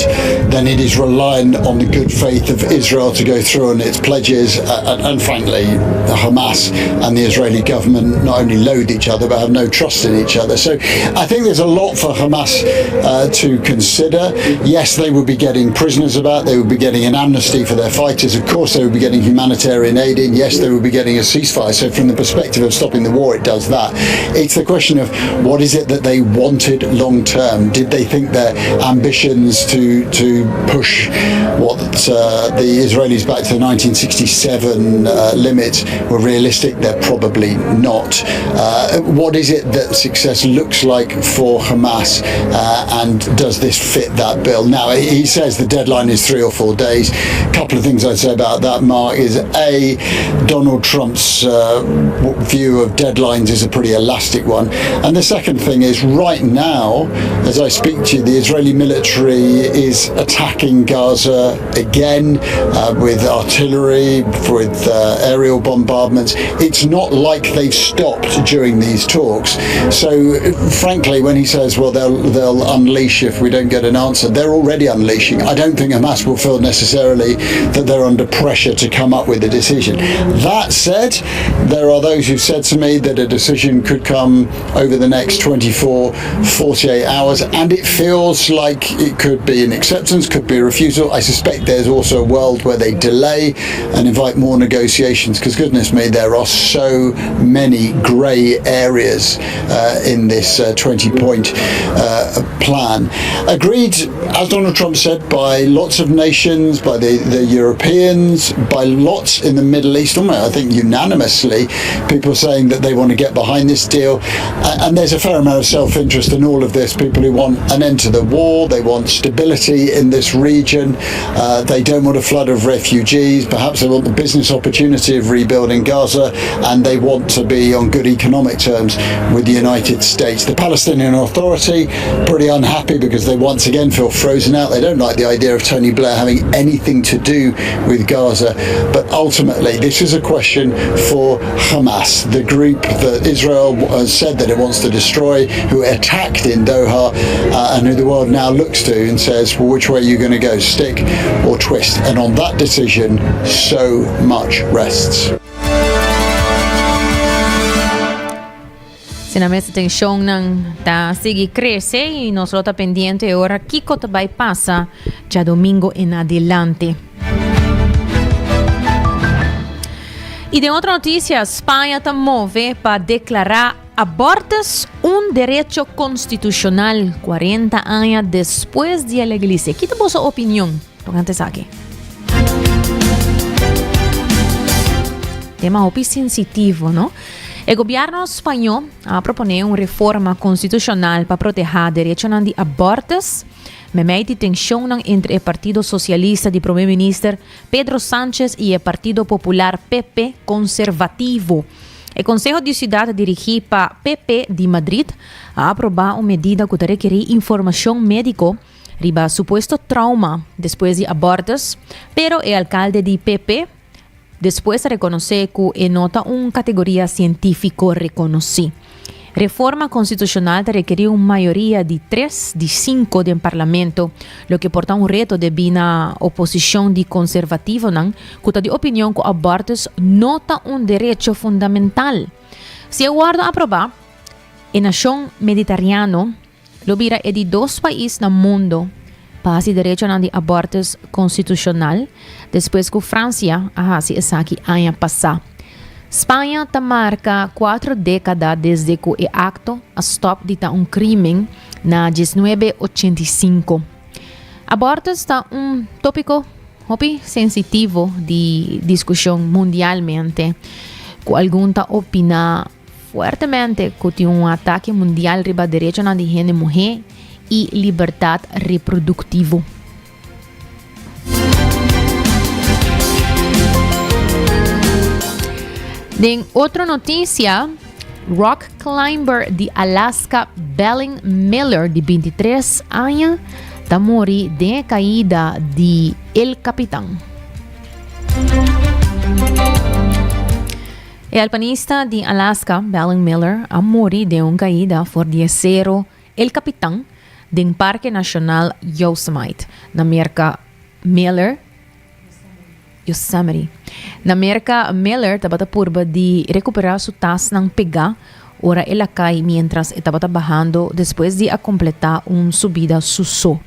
then it is reliant on the good faith of Israel to go through on its pledges. Uh, and, and frankly, Hamas and the Israeli government not only loathe each other, but have no trust in each other. So I think there's a lot for Hamas uh, to consider. Yes, they would be getting prisoners about, they would be getting an amnesty for their fighters. Of course, they would be getting humanitarian aid in. Yes, they would be getting a ceasefire. So, from the perspective of stopping the war, it does that. It's the question of what is it that they wanted long term? Did they think their ambitions to, to push what uh, the Israelis back to the 1967 uh, limits were realistic? They're probably not. Uh, what is it that success looks like for Hamas? Uh, and does this fit that bill? Now, he says the deadline is three or four days. A couple of things I'd say about that, Mark, is A, Donald Trump's uh, view of deadlines is a pretty elastic one. And the second thing is, right now, as I speak to you, the Israeli military is attacking Gaza again uh, with artillery, with uh, aerial bombardments. It's not like they've stopped during these talks. So, frankly, when he says, well, they'll, they'll unleash if we don't get an answer, they're already unleashing. I don't think Hamas will feel necessarily that they're under pressure to come up with a decision. That said, there are those who've said to me that a decision could come over the next 24, 48 hours, and it feels like it could be an acceptance, could be a refusal. I suspect there's also a world where they delay and invite more negotiations because, goodness me, there are so many grey areas uh, in this uh, 20 point uh, plan. Agreed, as Donald Trump said, by lots of nations, by the, the Europeans, by lots in the Middle East, I think unanimously, people saying that they want to get behind this deal. And there's a fair amount of self interest in all of this. People who want an end to the war, they want stability in this region, uh, they don't want a flood of refugees, perhaps they want the business opportunity of rebuilding Gaza, and they want to be on good economic terms with the United States. The Palestinian Authority, pretty unhappy because they once again feel frozen out. They don't like the idea of Tony Blair having anything to do with Gaza. But ultimately, this is a question for Hamas, the group that Israel has said that it wants to destroy, who attacked in Doha, uh, and who the world now looks to and says, well, which way are you going to go, stick or twist? And on that decision, so much rests. Asina mes tensionnan ta sigui crece y nos lo ta pendiente e ora kico ta bay pasa djadomingo en adelante. Y den otro noticia, Spaña ta move pa declara abortus un derecho constitucional 40 aña despues di e legalice. Ki ta boso opinion tocante esaki? Tema hopi sensitivo, no? E gobierno spañó a proponé un reforma constitucional pa protehá derechonan di abortus, memei di tensionnan entre e Partido Socialista di Prome Minister Pedro Sánchez y e Partido Popular, PP, conservativo. E Conseho di Ciudad dirigí pa PP di Madrid a aprobá un medida cu ta rekerí informacion médico riba supuesto trauma despues di abortus, pero e alcalde di PP despues a reconoce cu e no ta un categoria cientifico reconoci. Reforma constitucional ta rekerí un mayoria di tres di cinco den parlamento, loke por ta un reto debí na oposicion di conservativonan cu ta di opinion cu abortus no ta un derecho fundamental. Si e wordo aproba, e nacion meditariano Lo bira e di dos pais na mundo pa hasi derechonan di abortus konstitushonal despues ku Fransia a hasi esaki aña pasá. Spaña ta marka kuatro dékada desde ku e akto a stòp di ta un krímen na diesnuebe ochenta i sinku. Abortus ta un tópiko hopi sensitivo di diskushon mundialmente ku algun ta opiná Fuertemente cu tin un atake mundial riba derechonan di hende muhe y libertad reproductivo. Den otro noticia, rock climber di Alaska Bellin Miller di 23 aña ta muri den e caida di El Capitan. E alpinista di Alaska, Bellin Miller, a muri den un kaida for di e sero El Capitan den Parke Nashonal Yosemite, na Merka. Miller, Yosemite. Na Merka, Miller tabata purba di rekuperá su tasnan pegá ora el a kai miéntras e tabata bahando despues di a kompletá un subida su so.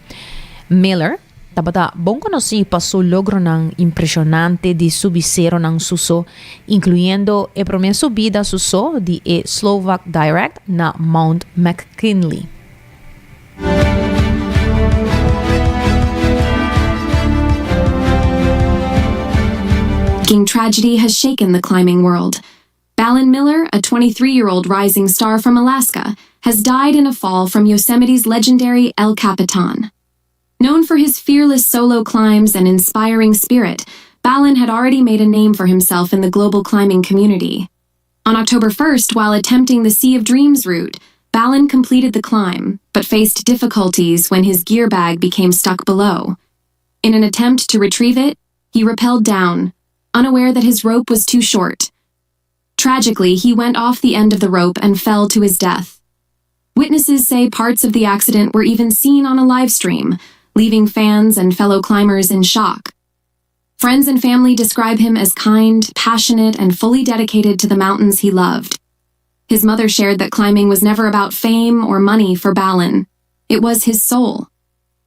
Miller. Tabata bon konosí pa su logronan impreshonante di subi seronan suso, inkluyendo e promé subida suso di e Slovak Direct na Mount McKinley. King tragedy has shaken the climbing world. Ballin Miller, a 23-year-old rising star from Alaska, has died in a fall from Yosemite's legendary El Capitan. Known for his fearless solo climbs and inspiring spirit, Ballin had already made a name for himself in the global climbing community. On October 1st, while attempting the Sea of Dreams route, Ballin completed the climb, but faced difficulties when his gear bag became stuck below. In an attempt to retrieve it, he rappelled down, unaware that his rope was too short. Tragically, he went off the end of the rope and fell to his death. Witnesses say parts of the accident were even seen on a live stream, leaving fans and fellow climbers in shock. Friends and family describe him as kind, passionate, and fully dedicated to the mountains he loved. His mother shared that climbing was never about fame or money for Balin. It was his soul.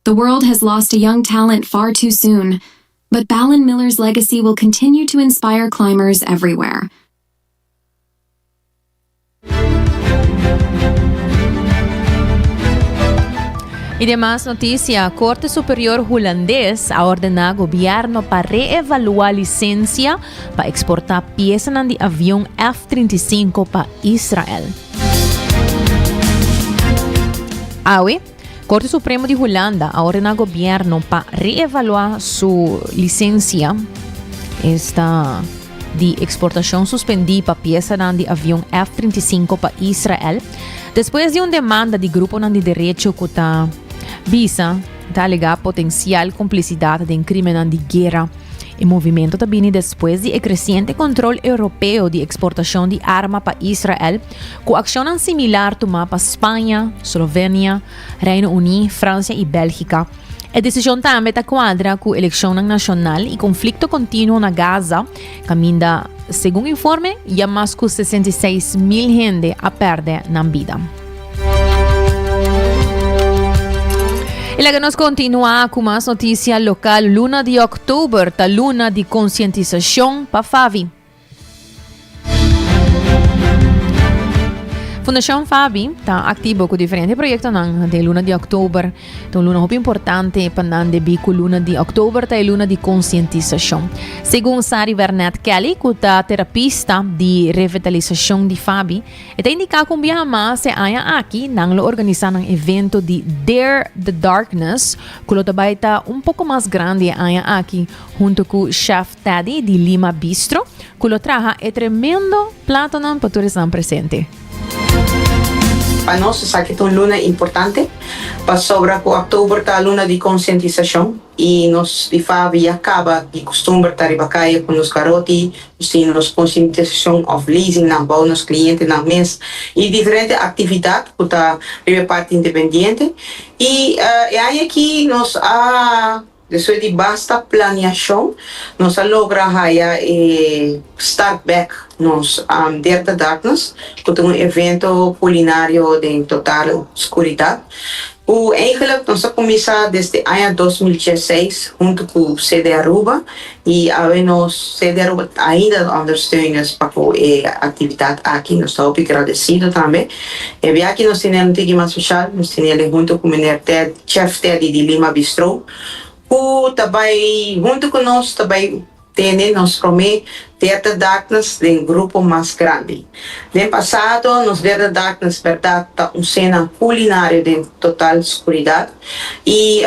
The world has lost a young talent far too soon, but Balin Miller's legacy will continue to inspire climbers everywhere. Y demas noticia, Corte Superior Hulandes a ordena gobierno pa reevalua licencia pa exporta piesanan di avion F-35 pa Israel. Awe, Corte Supremo di Hulanda a ordena gobierno pa reevalua su licencia esta di exportacion suspendi pa piesanan di avion F-35 pa Israel, despues di un demanda di gruponan di derecho cu ta bisa ta alega potencial complicidad den crimennan di guera. E movimento ta bini despues di e creciente control europeo di exportacion di arma pa Israel, cu accionnan similar tuma pa Spaña, Slovenia, Reino Uni, Francia y Belgica. E desishon tambe ta kuadra ku elekshonnan nashonal i konflikto kontinuo na Gaza, kaminda, segun informe, ya mas ku 66 mil hende a pèrdè nan bida. I laga nos kontinuá ku mas notisia lokal. Luna di òktober ta luna di konsientisashon pa Favi. Fundacion Fabi ta activo cu diferente proyectonan den luna di october. Ta un luna hopi importante pa nan debí cu luna di october ta e luna di concientisacion. Segun Sari Vernet Kelly, cu ta terapista di revitalisacion di Fabi, e ta indica cu un biaha mas e aña aki nan lo organisa nan evento di Dare the Darkness, cu lo ta bay ta un poco mas grandi e aña aki hunto cu Chef Teddy di Lima Bistro cu lo traha e tremendo platonan pa tur esnan presente. Pa nos esaki ta un luna importante pasobra cu october ta luna di concientisacion y nos di Favi ya caba di custumber ta riba caya cu nos garoti, nos tin nos concientisacion of lezingnan bou nos clientenan mes y diferente actividad cu ta riba e parti independiente y e aña aki nos a Despues di basta planeashon nos a logra haya e start bek nos Dare the Darkness ku ta un evento kulinario den total skuridat ku eigenlik nos a kuminsá desde aña 2016 huntu ku CD Aruba i awe nos CD Aruba ainda ta ondersteun nos pa ku e aktividat aki nos ta hopi gradesido tambe. E bia aki nos tene un tiki mas speshal nos tene el huntu ku meneer Ted Chef Teddy di Lima Bistro ku ta bai huntu ku nos ta bai tene nos promé Dare the Darkness den grupo mas grandi. Den pasado nos Dare the Darkness bèrdat ta un sena kulinario den total skuridat i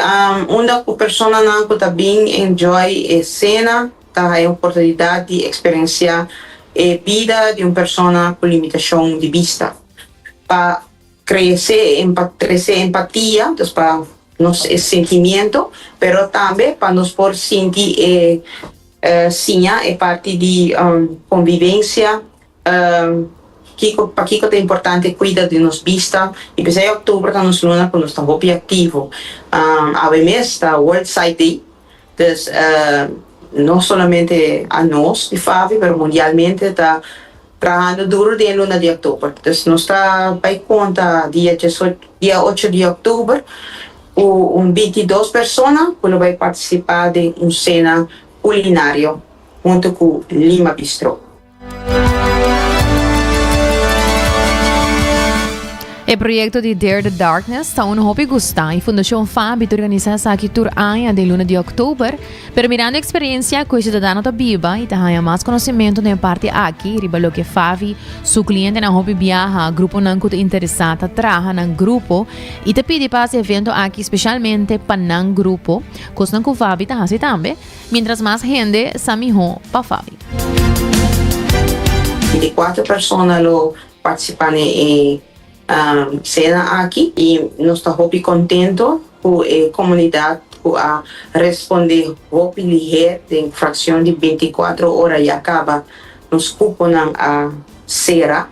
unda ku personanan ku ta bin enjoy e sena ta haña oportunidat di eksperensiá e bida di un persona ku limitashon di bista pa Crece trece empatia, dus pa nos e sentimiento, pero tambe pa nos por sinti e siña e parti di convivencia, kico pakico ta importante cuida di nos bista y p'esey octubre ta nos luna cu nos ta hopi activo. Awe mes ta World Sight Day, dus no solamente anos di Favi pero mundialmente ta Trahando duro den e luna di october. Dus nos ta bay conta dia dia ocho di october cu un 22 persona cu lo bay participa den un cena culinario hunto cu Lima Bistro. E proyecto di Dare the Darkness ta un hopi gusta y Fundacion Fabi ta organisa esaki tur aña den luna di october. Pero mirando e experiencia cu e ciudadano ta biba y ta haya mas conocimento den e parti aki riba loke Favi su clientenan hopi biaha, gruponan cu ta interesa ta traha nan grupo y ta pidi pa haci evento aki specialmente pa nan grupo, cosnan cu Favi ta haci tambe, mientras mas hende sa miho pa Favi. 24 persona lo participa den e Cena aki y nos ta hopi contento cu e comunidad cu a responde hopi liher den fraccion di 24 ora ya caba nos cuponan a cera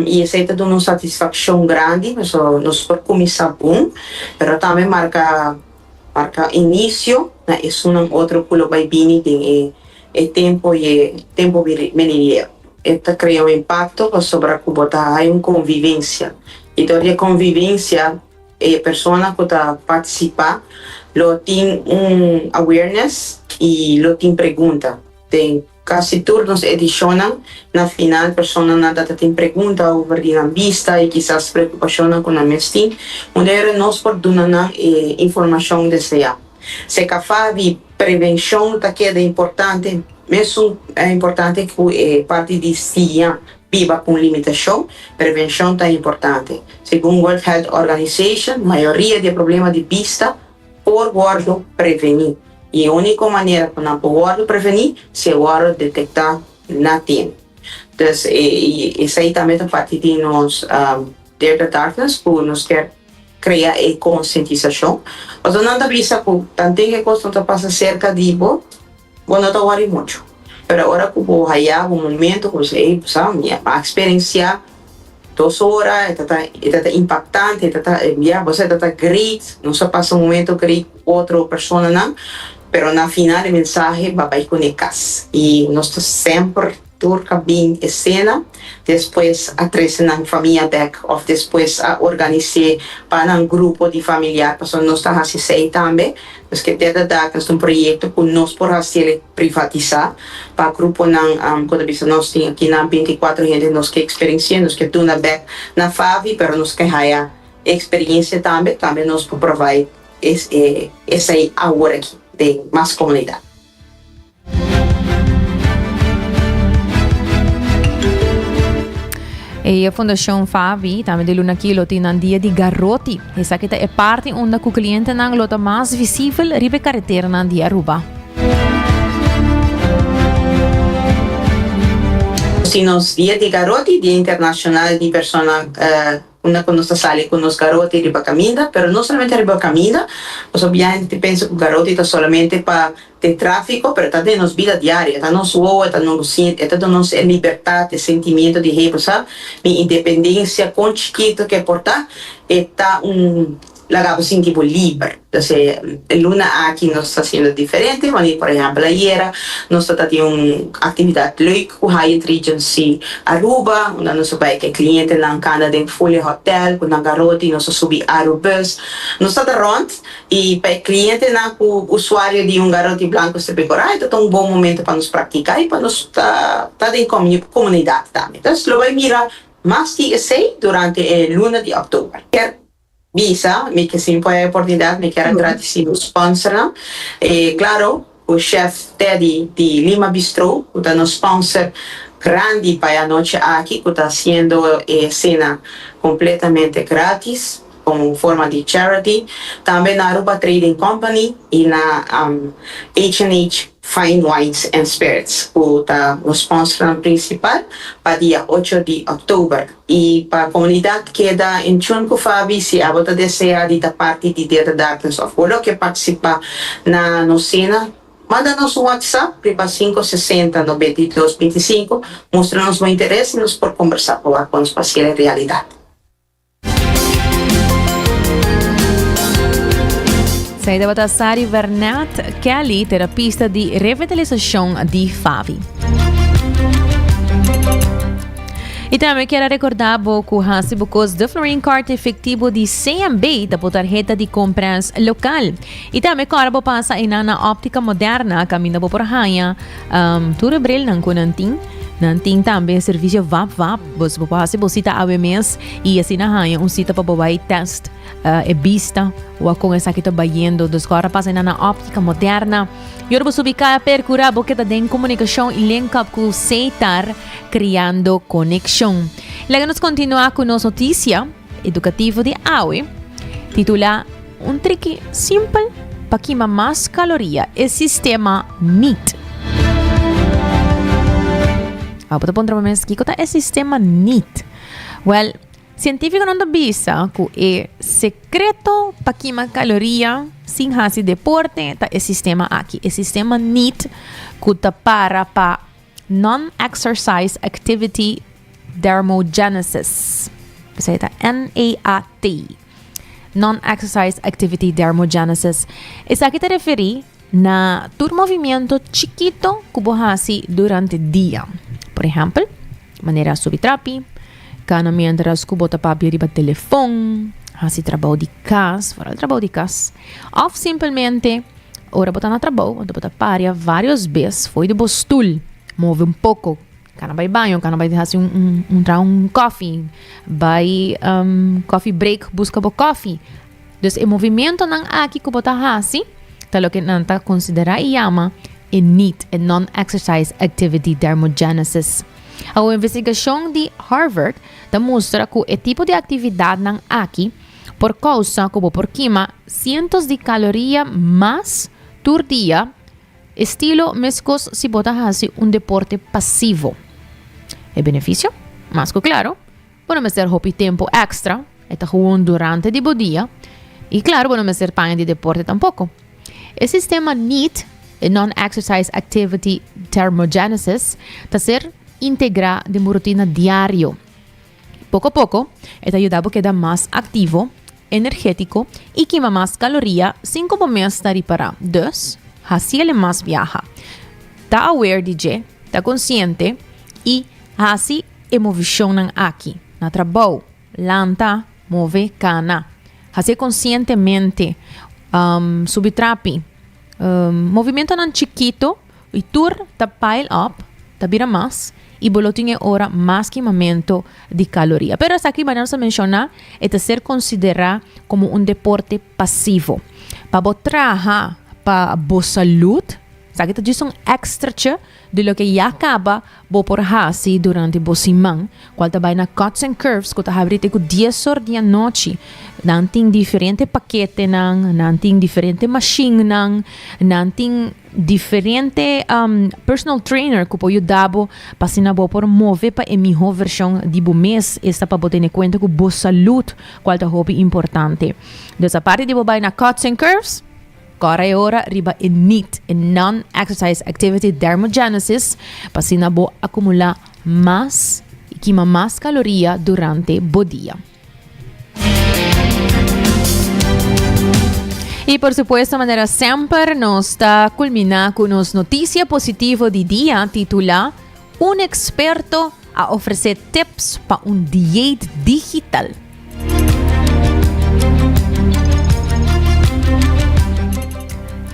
y esey ta duna un satisfaccion grandi pasobra nos por cuminsa bon pero tambe marca. marka inisio na esunnan otro ku lo bai bini den e e tempo i e tempo benidero. E ta krea un impakto pasobra ku bo ta hay un konvivensia i dor di e konvivensia e persona ku ta partisipá lo tin un awareness i lo tin pregunta. Den kasi tur nos edishonnan, na final personanan ta ta tin pregunta over di nan bista i kisas preokupashonnan ku nan mes tin, unda nos por duna nan e informashon deseá. Sekafa di prevenshon ta keda importante, mesun importante ku e parti di siña biba ku un limitashon, prevenshon ta importante. Segun World Health Organization, mayoria di e problema di bista por wòrdu prevení i e úniko manera ku nan por wòrdu prevení si e wòrdu detektá na tempu. Dus esei tambe ta parti di nos Dare the Darkness ku nos kier krea e konsientisashon. Pasobra nan ta bisa ku tanten e kos no ta pasa serka di bo, bo no ta wòri muchu. Pero ora ku bo haya bo momento ku bo bisa, ey, bo sa, mi a eksperensiá dos ora, e ta ta, e ta ta impaktante, e ta ta, ya, bo sa, e ta ta great, nos a pasa un momento great ku otro personanan, pero na final e mensahe ba bai kuné kas. I nos ta semper. Tur ka bin e sena, despues a trese nan famia bek of despues a organis'é pa nan grupo di familiar pasobra nos ta hasi esei tambe. Nos ke Derde Dag nos ta un proyekto ku nos por hasiel privatisá pa gruponan ku ta bisa nos tin aki nan binti kuater hende nos ke eksperensi'é, nos ke duna bek na Favi pero nos ke haya e eksperensia tambe, tambe nos por provide esei awor aki den mas komunidat. E Fundacion Favi tambe di luna aki lo tin nan dia di garoti. Esaki ta e parti unda ku klientenan lo ta mas visibel riba e kareteranan di Aruba. Nos tin nos dia di garoti, Dia Internacional di Persona Unda ku nos ta sali ku nos garoti riba kaminda, pero no solamente riba kaminda, pasobra bia hende ta pensa ku garoti ta solamente pa den tráfiko, pero ta den nos bida diario, e ta nos wowo, e ta nos e ta duna nos e libertat, e sentimiento di hey bo sa, mi independensia kon chikito ke por ta, e ta un laga bo sinti bo liber. Entonces e luna aki nos ta haciendo diferente, wanneer por ehempel ayera nos ta tin un actividad leuk cu Hyatt Regency Aruba, unda nos a bay cu e clientenan cana den Folie Hotel cu nan garoti, nos a subi Arubus, nos ta ta rond y pa e clientenan cu usuario di un garoti blanco strepi cora e ta ta un bon momento pa nos practica y pa nos ta ta den comunidad tambe. Entonces lo bay mira mas di esey durante e luna di october. Bisa, mi ke sin por e oportunidat mi kier a gradisí nos sponsornan. E klaro ku Chef Teddy di Lima Bistro ku ta nos sponsor grandi pa e anochi aki ku ta hasiendo e sena kompletamente gratis komo un forma di charity. Tambe na Aruba Trading Company i na H&H. Fine Wines and Spirits ku ta nos sponsornan prinsipal pa dia ocho di òktober. I pa komunidat keda in tune ku Fabi si abo ta desea di ta parti di Día de Darkness òf bo lo ke partisipá na nos sena, manda nos un WhatsApp riba 560 92 25, mustra nos bo interes i nos por kombersá pa wak kon nos pa hasiel realidat. Zij tabata Sari Vernet Kelly, terapista di revitalisacion di Favi. Y tambe quiero recordar bo cu hasi bo cos de Florin Card efectivo di CMB ta bo tarjeta di compras local. Y tambe cora bo pasa ina na Óptica Moderna, caminda bo por haya um, tur bril nan cu nan tin. Nan tin tambe servicio vap vap. Bo bo por hasi bo sita awe mes y asina haña un sita pa bo bai test uh, e bista o con esaki ta bayendo. Dus ahora pasa na na óptica moderna. Y ora bo subi kaya percura bo keda den comunicacion y link up cu Setar creando conexion. Laga nos continua cu nos noticia educativo di awe titula Un triki simpel pa kima mas caloria, e sistema NEAT. Awo bo ta puntra bo mes kiko ta e sistema NEAT? Well, cientificonan ta bisa cu e secreto pa kima caloria sin haci deporte ta e sistema aki. E sistema NEAT cu ta para pa Non-Exercise Activity Thermogenesis. Esei ta NEAT. Non-Exercise Activity Thermogenesis. Esaki ta referí na tur movimiento chikito ku bo hasi durante dia. Por ehèmpel, manera subi trapi, kana miéntras ku bo ta papia riba telefòn, hasi trabou di kas, foral trabou di kas, òf simpelmente ora bo ta na trabou, anto bo ta paria vários bes fo'i di bo stul, move un poko, kana bai baño, kana bai hasi un un traha un kòfi, bai kòfi break buska bo kòfi. Dus e movimentonan aki ku bo ta hasi ta loke nan ta konsiderá i yama e NEAT, e Non-Exercise Activity Thermogenesis. Awor investigashon di Harvard ta mustra ku e tipo di aktividatnan aki por kousa ku bo por kima sientos di kaloria mas tur dia, estilo meskos si bo ta hasi un deporte pasivo. E benefisio? Mas ku klaro, Bo no mester hopi tempu èkstra, e ta gewoon durante di bo dia. I klaru bo no mester paña di deporte tampoko. E sistema NEAT, e Non-Exercise Activity Thermogenesis, ta ser integrá den bo rutina diario. Poko poko, e ta yuda bo keda mas aktivo, energétiko i kima mas kaloria sin ku bo mes ta ripará. Dus, hasi el e mas biaha. Ta aware di dje, ta konsiente i hasi E movishonnan aki, na trabou, lanta, move, kana. Hasié konsientemente, subi trapi. Movimentonan chikito i tur ta pile up, ta bira mas, i bo lo tin e ora mas kimamento di kaloria. Pero esaki manera nos a menshoná, e ta ser konsiderá komo un deporte pasivo. Pa bo traha pa bo salud, esaki ta djis un èkstrache Di loke ya kaba bo por hasi durante bo siman, kual ta bai na Cuts and Curves ku ta habri te ku dies or di anochi. Nan tin diferente paketenan, nan tin diferente mashinnan, nan tin diferente personal trainer ku por yuda bo pa asina bo por move pa e mihó vershon di bo mes, esta pa bo tene kuenta ku bo salud kual ta hopi importante. Dus aparte di bo bai na Cuts and Curves, Kòrda e ora riba e NEAT, e Non-Exercise Activity Thermogenesis, pa asina bo akumulá mas i kima mas kaloria durante bo dia. I por supuesto, manera semper, nos ta kulminá ku nos notisia positivo di dia titulá Un eksperto a ofresé tips pa un dieet digital.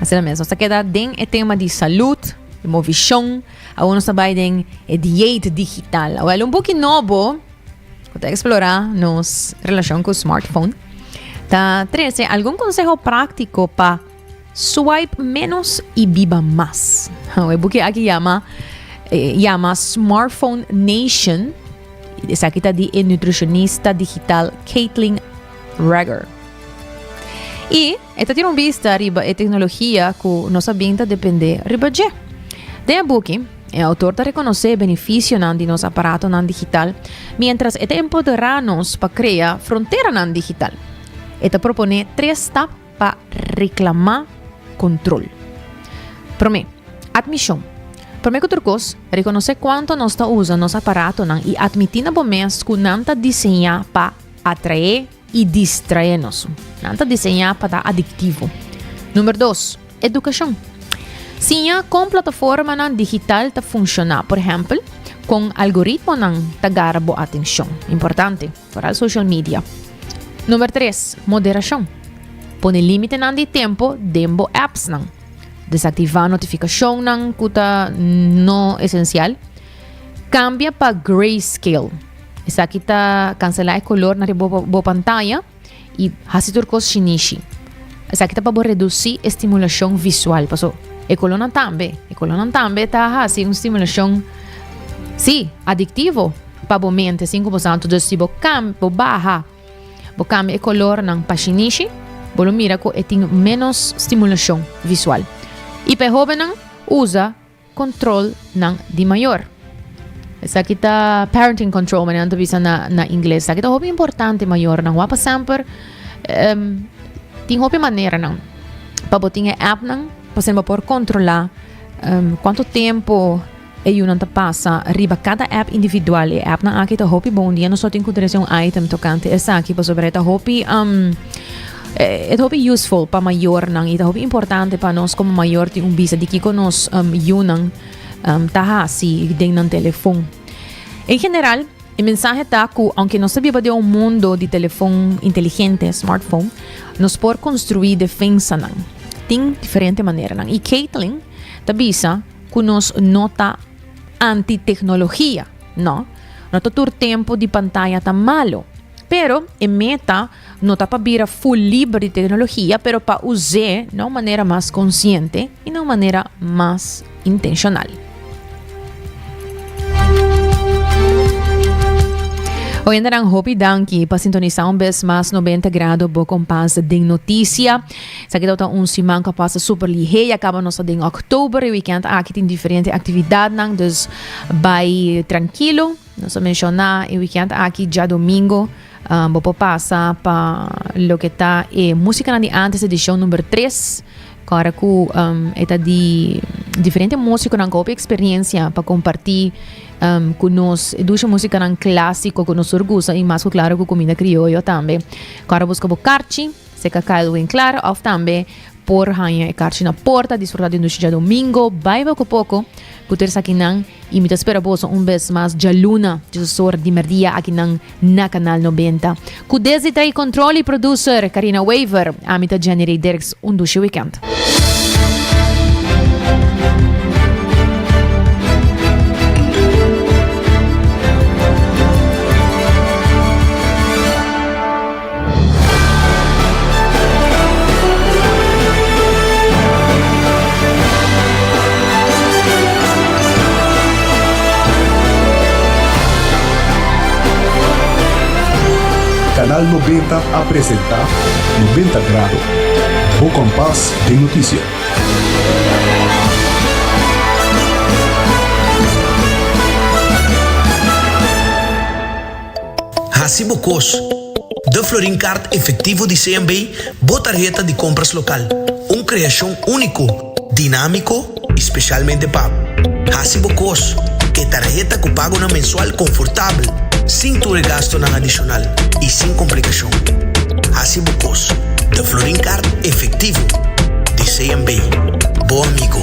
Asina mes, nos ta keda den e tema di salud, di movishon. Awor nos ta bai den e dieet digital. Awel, un buki nobo ku ta eksplorá nos relashon ku smartphone ta trese algun konseho práktiko pa Swipe menos y biba mas. E buki aki yama yama Smartphone Nation. Esaki ta di e nutricionista digital Caitlin Rager. Y e ta tira un bista riba e tecnologia cu nos a bin ta depende riba dje. Den e buki, e autor ta reconoce e beneficionan di nos aparatonan digital, mientras e ta empodera nos pa crea fronteranan digital. E ta propone tres stap pa reklamá kontrol. Promé, atmishon. Promé ku tur kos, rekonosé kuantu nos ta usa nos aparatonan i atmití na bo mes ku nan ta diseñá pa atraé i distraé nos. Nan ta diseñá pa ta adiktivo. Number dos, edukashon. Siña kon plataformanan digital ta funshoná, por ehèmpel, kon algoritmonan ta gara bo atenshon. Importante. Foral social media. Number tres, moderacion. Pone limitenan di tempo den bo appsnan. Desactiva notificacionnan cu ta no esencial. Cambia pa grayscale. Esaki ta cancela e color na riba bo, bo pantaya y haci tur cos shinishi. Esaki ta pa bo reduci e stimulacion visual. Paso e colornan tambe, e colornan tambe ta haci un stimulacion, sí, adictivo. Pa bo mente sin ku bo santu. Dus si bo kam, bo baha, bo kambia e kolornan pa shinishi, bo lo mira ku e tin ménos stimulashon visual. I pa e hóbennan, usa kontrolnan di mayor. Esaki ta parenting control, manera nan ta bisa na na ingles. Esaki ta hopi importante mayornan. Wak pa semper tin hopi maneranan pa bo tin e appnan pa asina bo por kontrolá kuantu tempu. E yunan ta pasa riba kada app individual. E appnan aki ta hopi bon. Un dia nos lo tin ku trese un item tokante esaki pasobra e ta hopi um. E ta hopi useful pa mayornan y ta hopi importante pa nos como mayor tin un bista di kico nos yunan ta haci den nan telefon. En general, e mensahe ta cu aunke nos ta biba den un mundo di telefon inteligente, smartphone, nos por construi defensanan. Tin diferente maneranan. Y Caitlin ta bisa cu nos no ta anti-tecnologia. No, no ta tur tempo di pantaya ta malo. Pero e meta no ta pa bira full liber di tecnologia, pero pa us'é na un manera mas consciente y na un manera mas intencional. Oyentenan hopi danki pa sintonisa un bes mas 90 Grado bo kompas den noticia. Esaki tabata un siman ku a pasa super lihé, ya kaba nos ta den oktober e weekend aki tin diferente aktividatnan, dus bai trankilo. Nos a menshoná e weekend aki djadomingo bo por pasa pa loke ta e Músikanan di Antes edishon number tres. Kòrda ku e ta di diferente músikonan ku hopi eksperensia pa kompartí ku nos e dushi músikanan klásiko ku nos tur gusta i mas ku klaro ku kuminda krioyo tambe. Kòrda buska bo karchi serka Kyle Winklaar òf tambe Por haña e karchi na porta, disfrutá di un dushi djadomingo, bai poko poko ku tur esakinan i mi ta spera boso un bes mas djaluna djesesor di merdia akinan na Kanal 90. Ku desdi ta e control i producer Karina Wever, ami ta Jenny Rey Dirks, un dushi weekend. Canal 90 a presenta 90 Grado, bo kompas den notisia. Hasi bo kos. De Florin Card efectivo di CMB, bo tarheta di compras local. Un creacion unico, dinamico y specialmente pa bo. Hasi bo cos. E tarheta cu pagonan mensual confortabel, sin tur e gastonan adicional y sin complicacion. Hasi bo cos. De Florin Card efectivo di CMB. Bo amigo.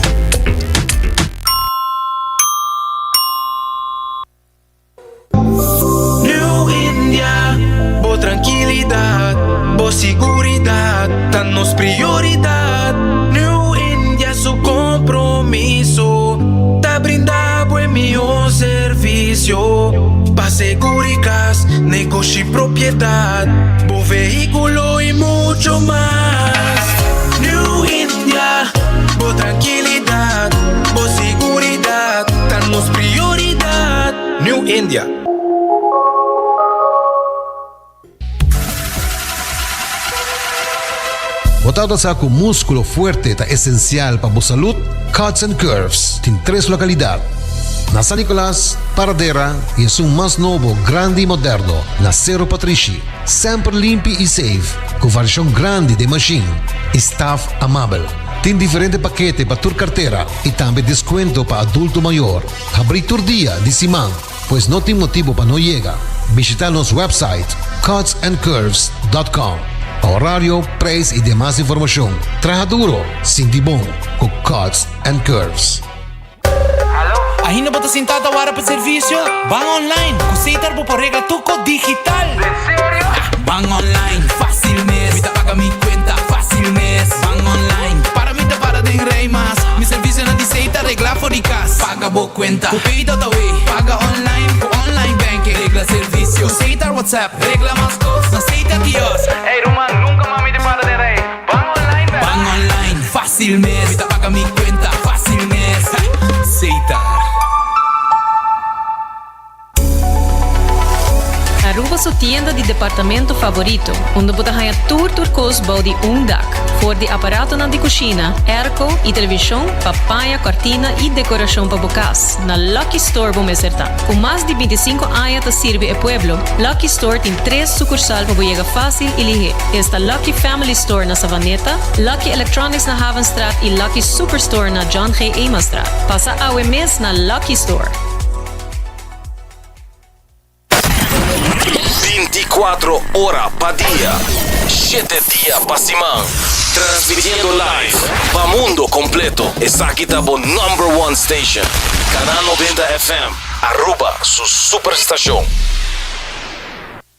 New India, bo trankilidat, bo siguridat ta nos prioridat. New India su kompromiso ta brinda bo e mihó servisio pa seguri kas, negoshi, propiedat, bo vehíkulo i mucho mas. New India, bo trankilidat, bo siguridat ta nos prioridat. New India. Bo tabata sa ku múskulo fuerte ta esensial pa bo salud? Cuts and Curves tin tres lokalidat, na San Nicolas, Paradera i esun mas nobo, grandi i moderno na Sero Patrishi. Semper limpi i safe, ku variashon grandi den mashin i staf amabel. Tin diferente pakete pa tur kartera i tambe deskuento pa adulto mayor. Habrí tur dia di siman, pues no tin motibu pa no yega. Bishita nos website cutsandcurves dot com pa horario, prijs y demas informacion. Traha duro, sinti bon cu Cuts and Curves. Ainda bo ta sinta ta wara pa servicio? Ban online! Cu Setar bo por regla tur cos digital! Ban online, facil mes! Mi ta paga mi cuenta, facil mes! Ban online, para mi ta para den rij mas! Mi servicionan di Setar regla for di cas! Paga bo cuenta, cu Pay.awe! Paga online, cu online banking! Regla servicio, cu Setar WhatsApp! Regla mas cos, na Setar kiosk! Ey ruman, nunca mas mi ta para den rij! Ban online bèl! Ban online, fácil mes. Mi ta paga mi cuenta, fácil mes. Setar. Aruba su tienda di departamento favorito, unda bo ta haña tur tur kos bou di un dak. For di aparatonan di kushina, airco i televishon pa paña, kòrtina i dekorashon pa bo kas, na Lucky Store bo mester ta. Ku mas di bintisinko aña ta sirbi e pueblo, Lucky Store tin tres sukursal pa bo yega fásil i lihé. Esta Lucky Family Store na Savaneta, Lucky Electronics na Havenstraat i Lucky Superstore na John G. Emastraat. Pasa awe mes na Lucky Store. 24. 24 ora pa dia, shete dia pa siman. Transmitiendo live pa mundo completo. Esaki ta bo number one station. Canal 90 FM, Aruba su superstacion.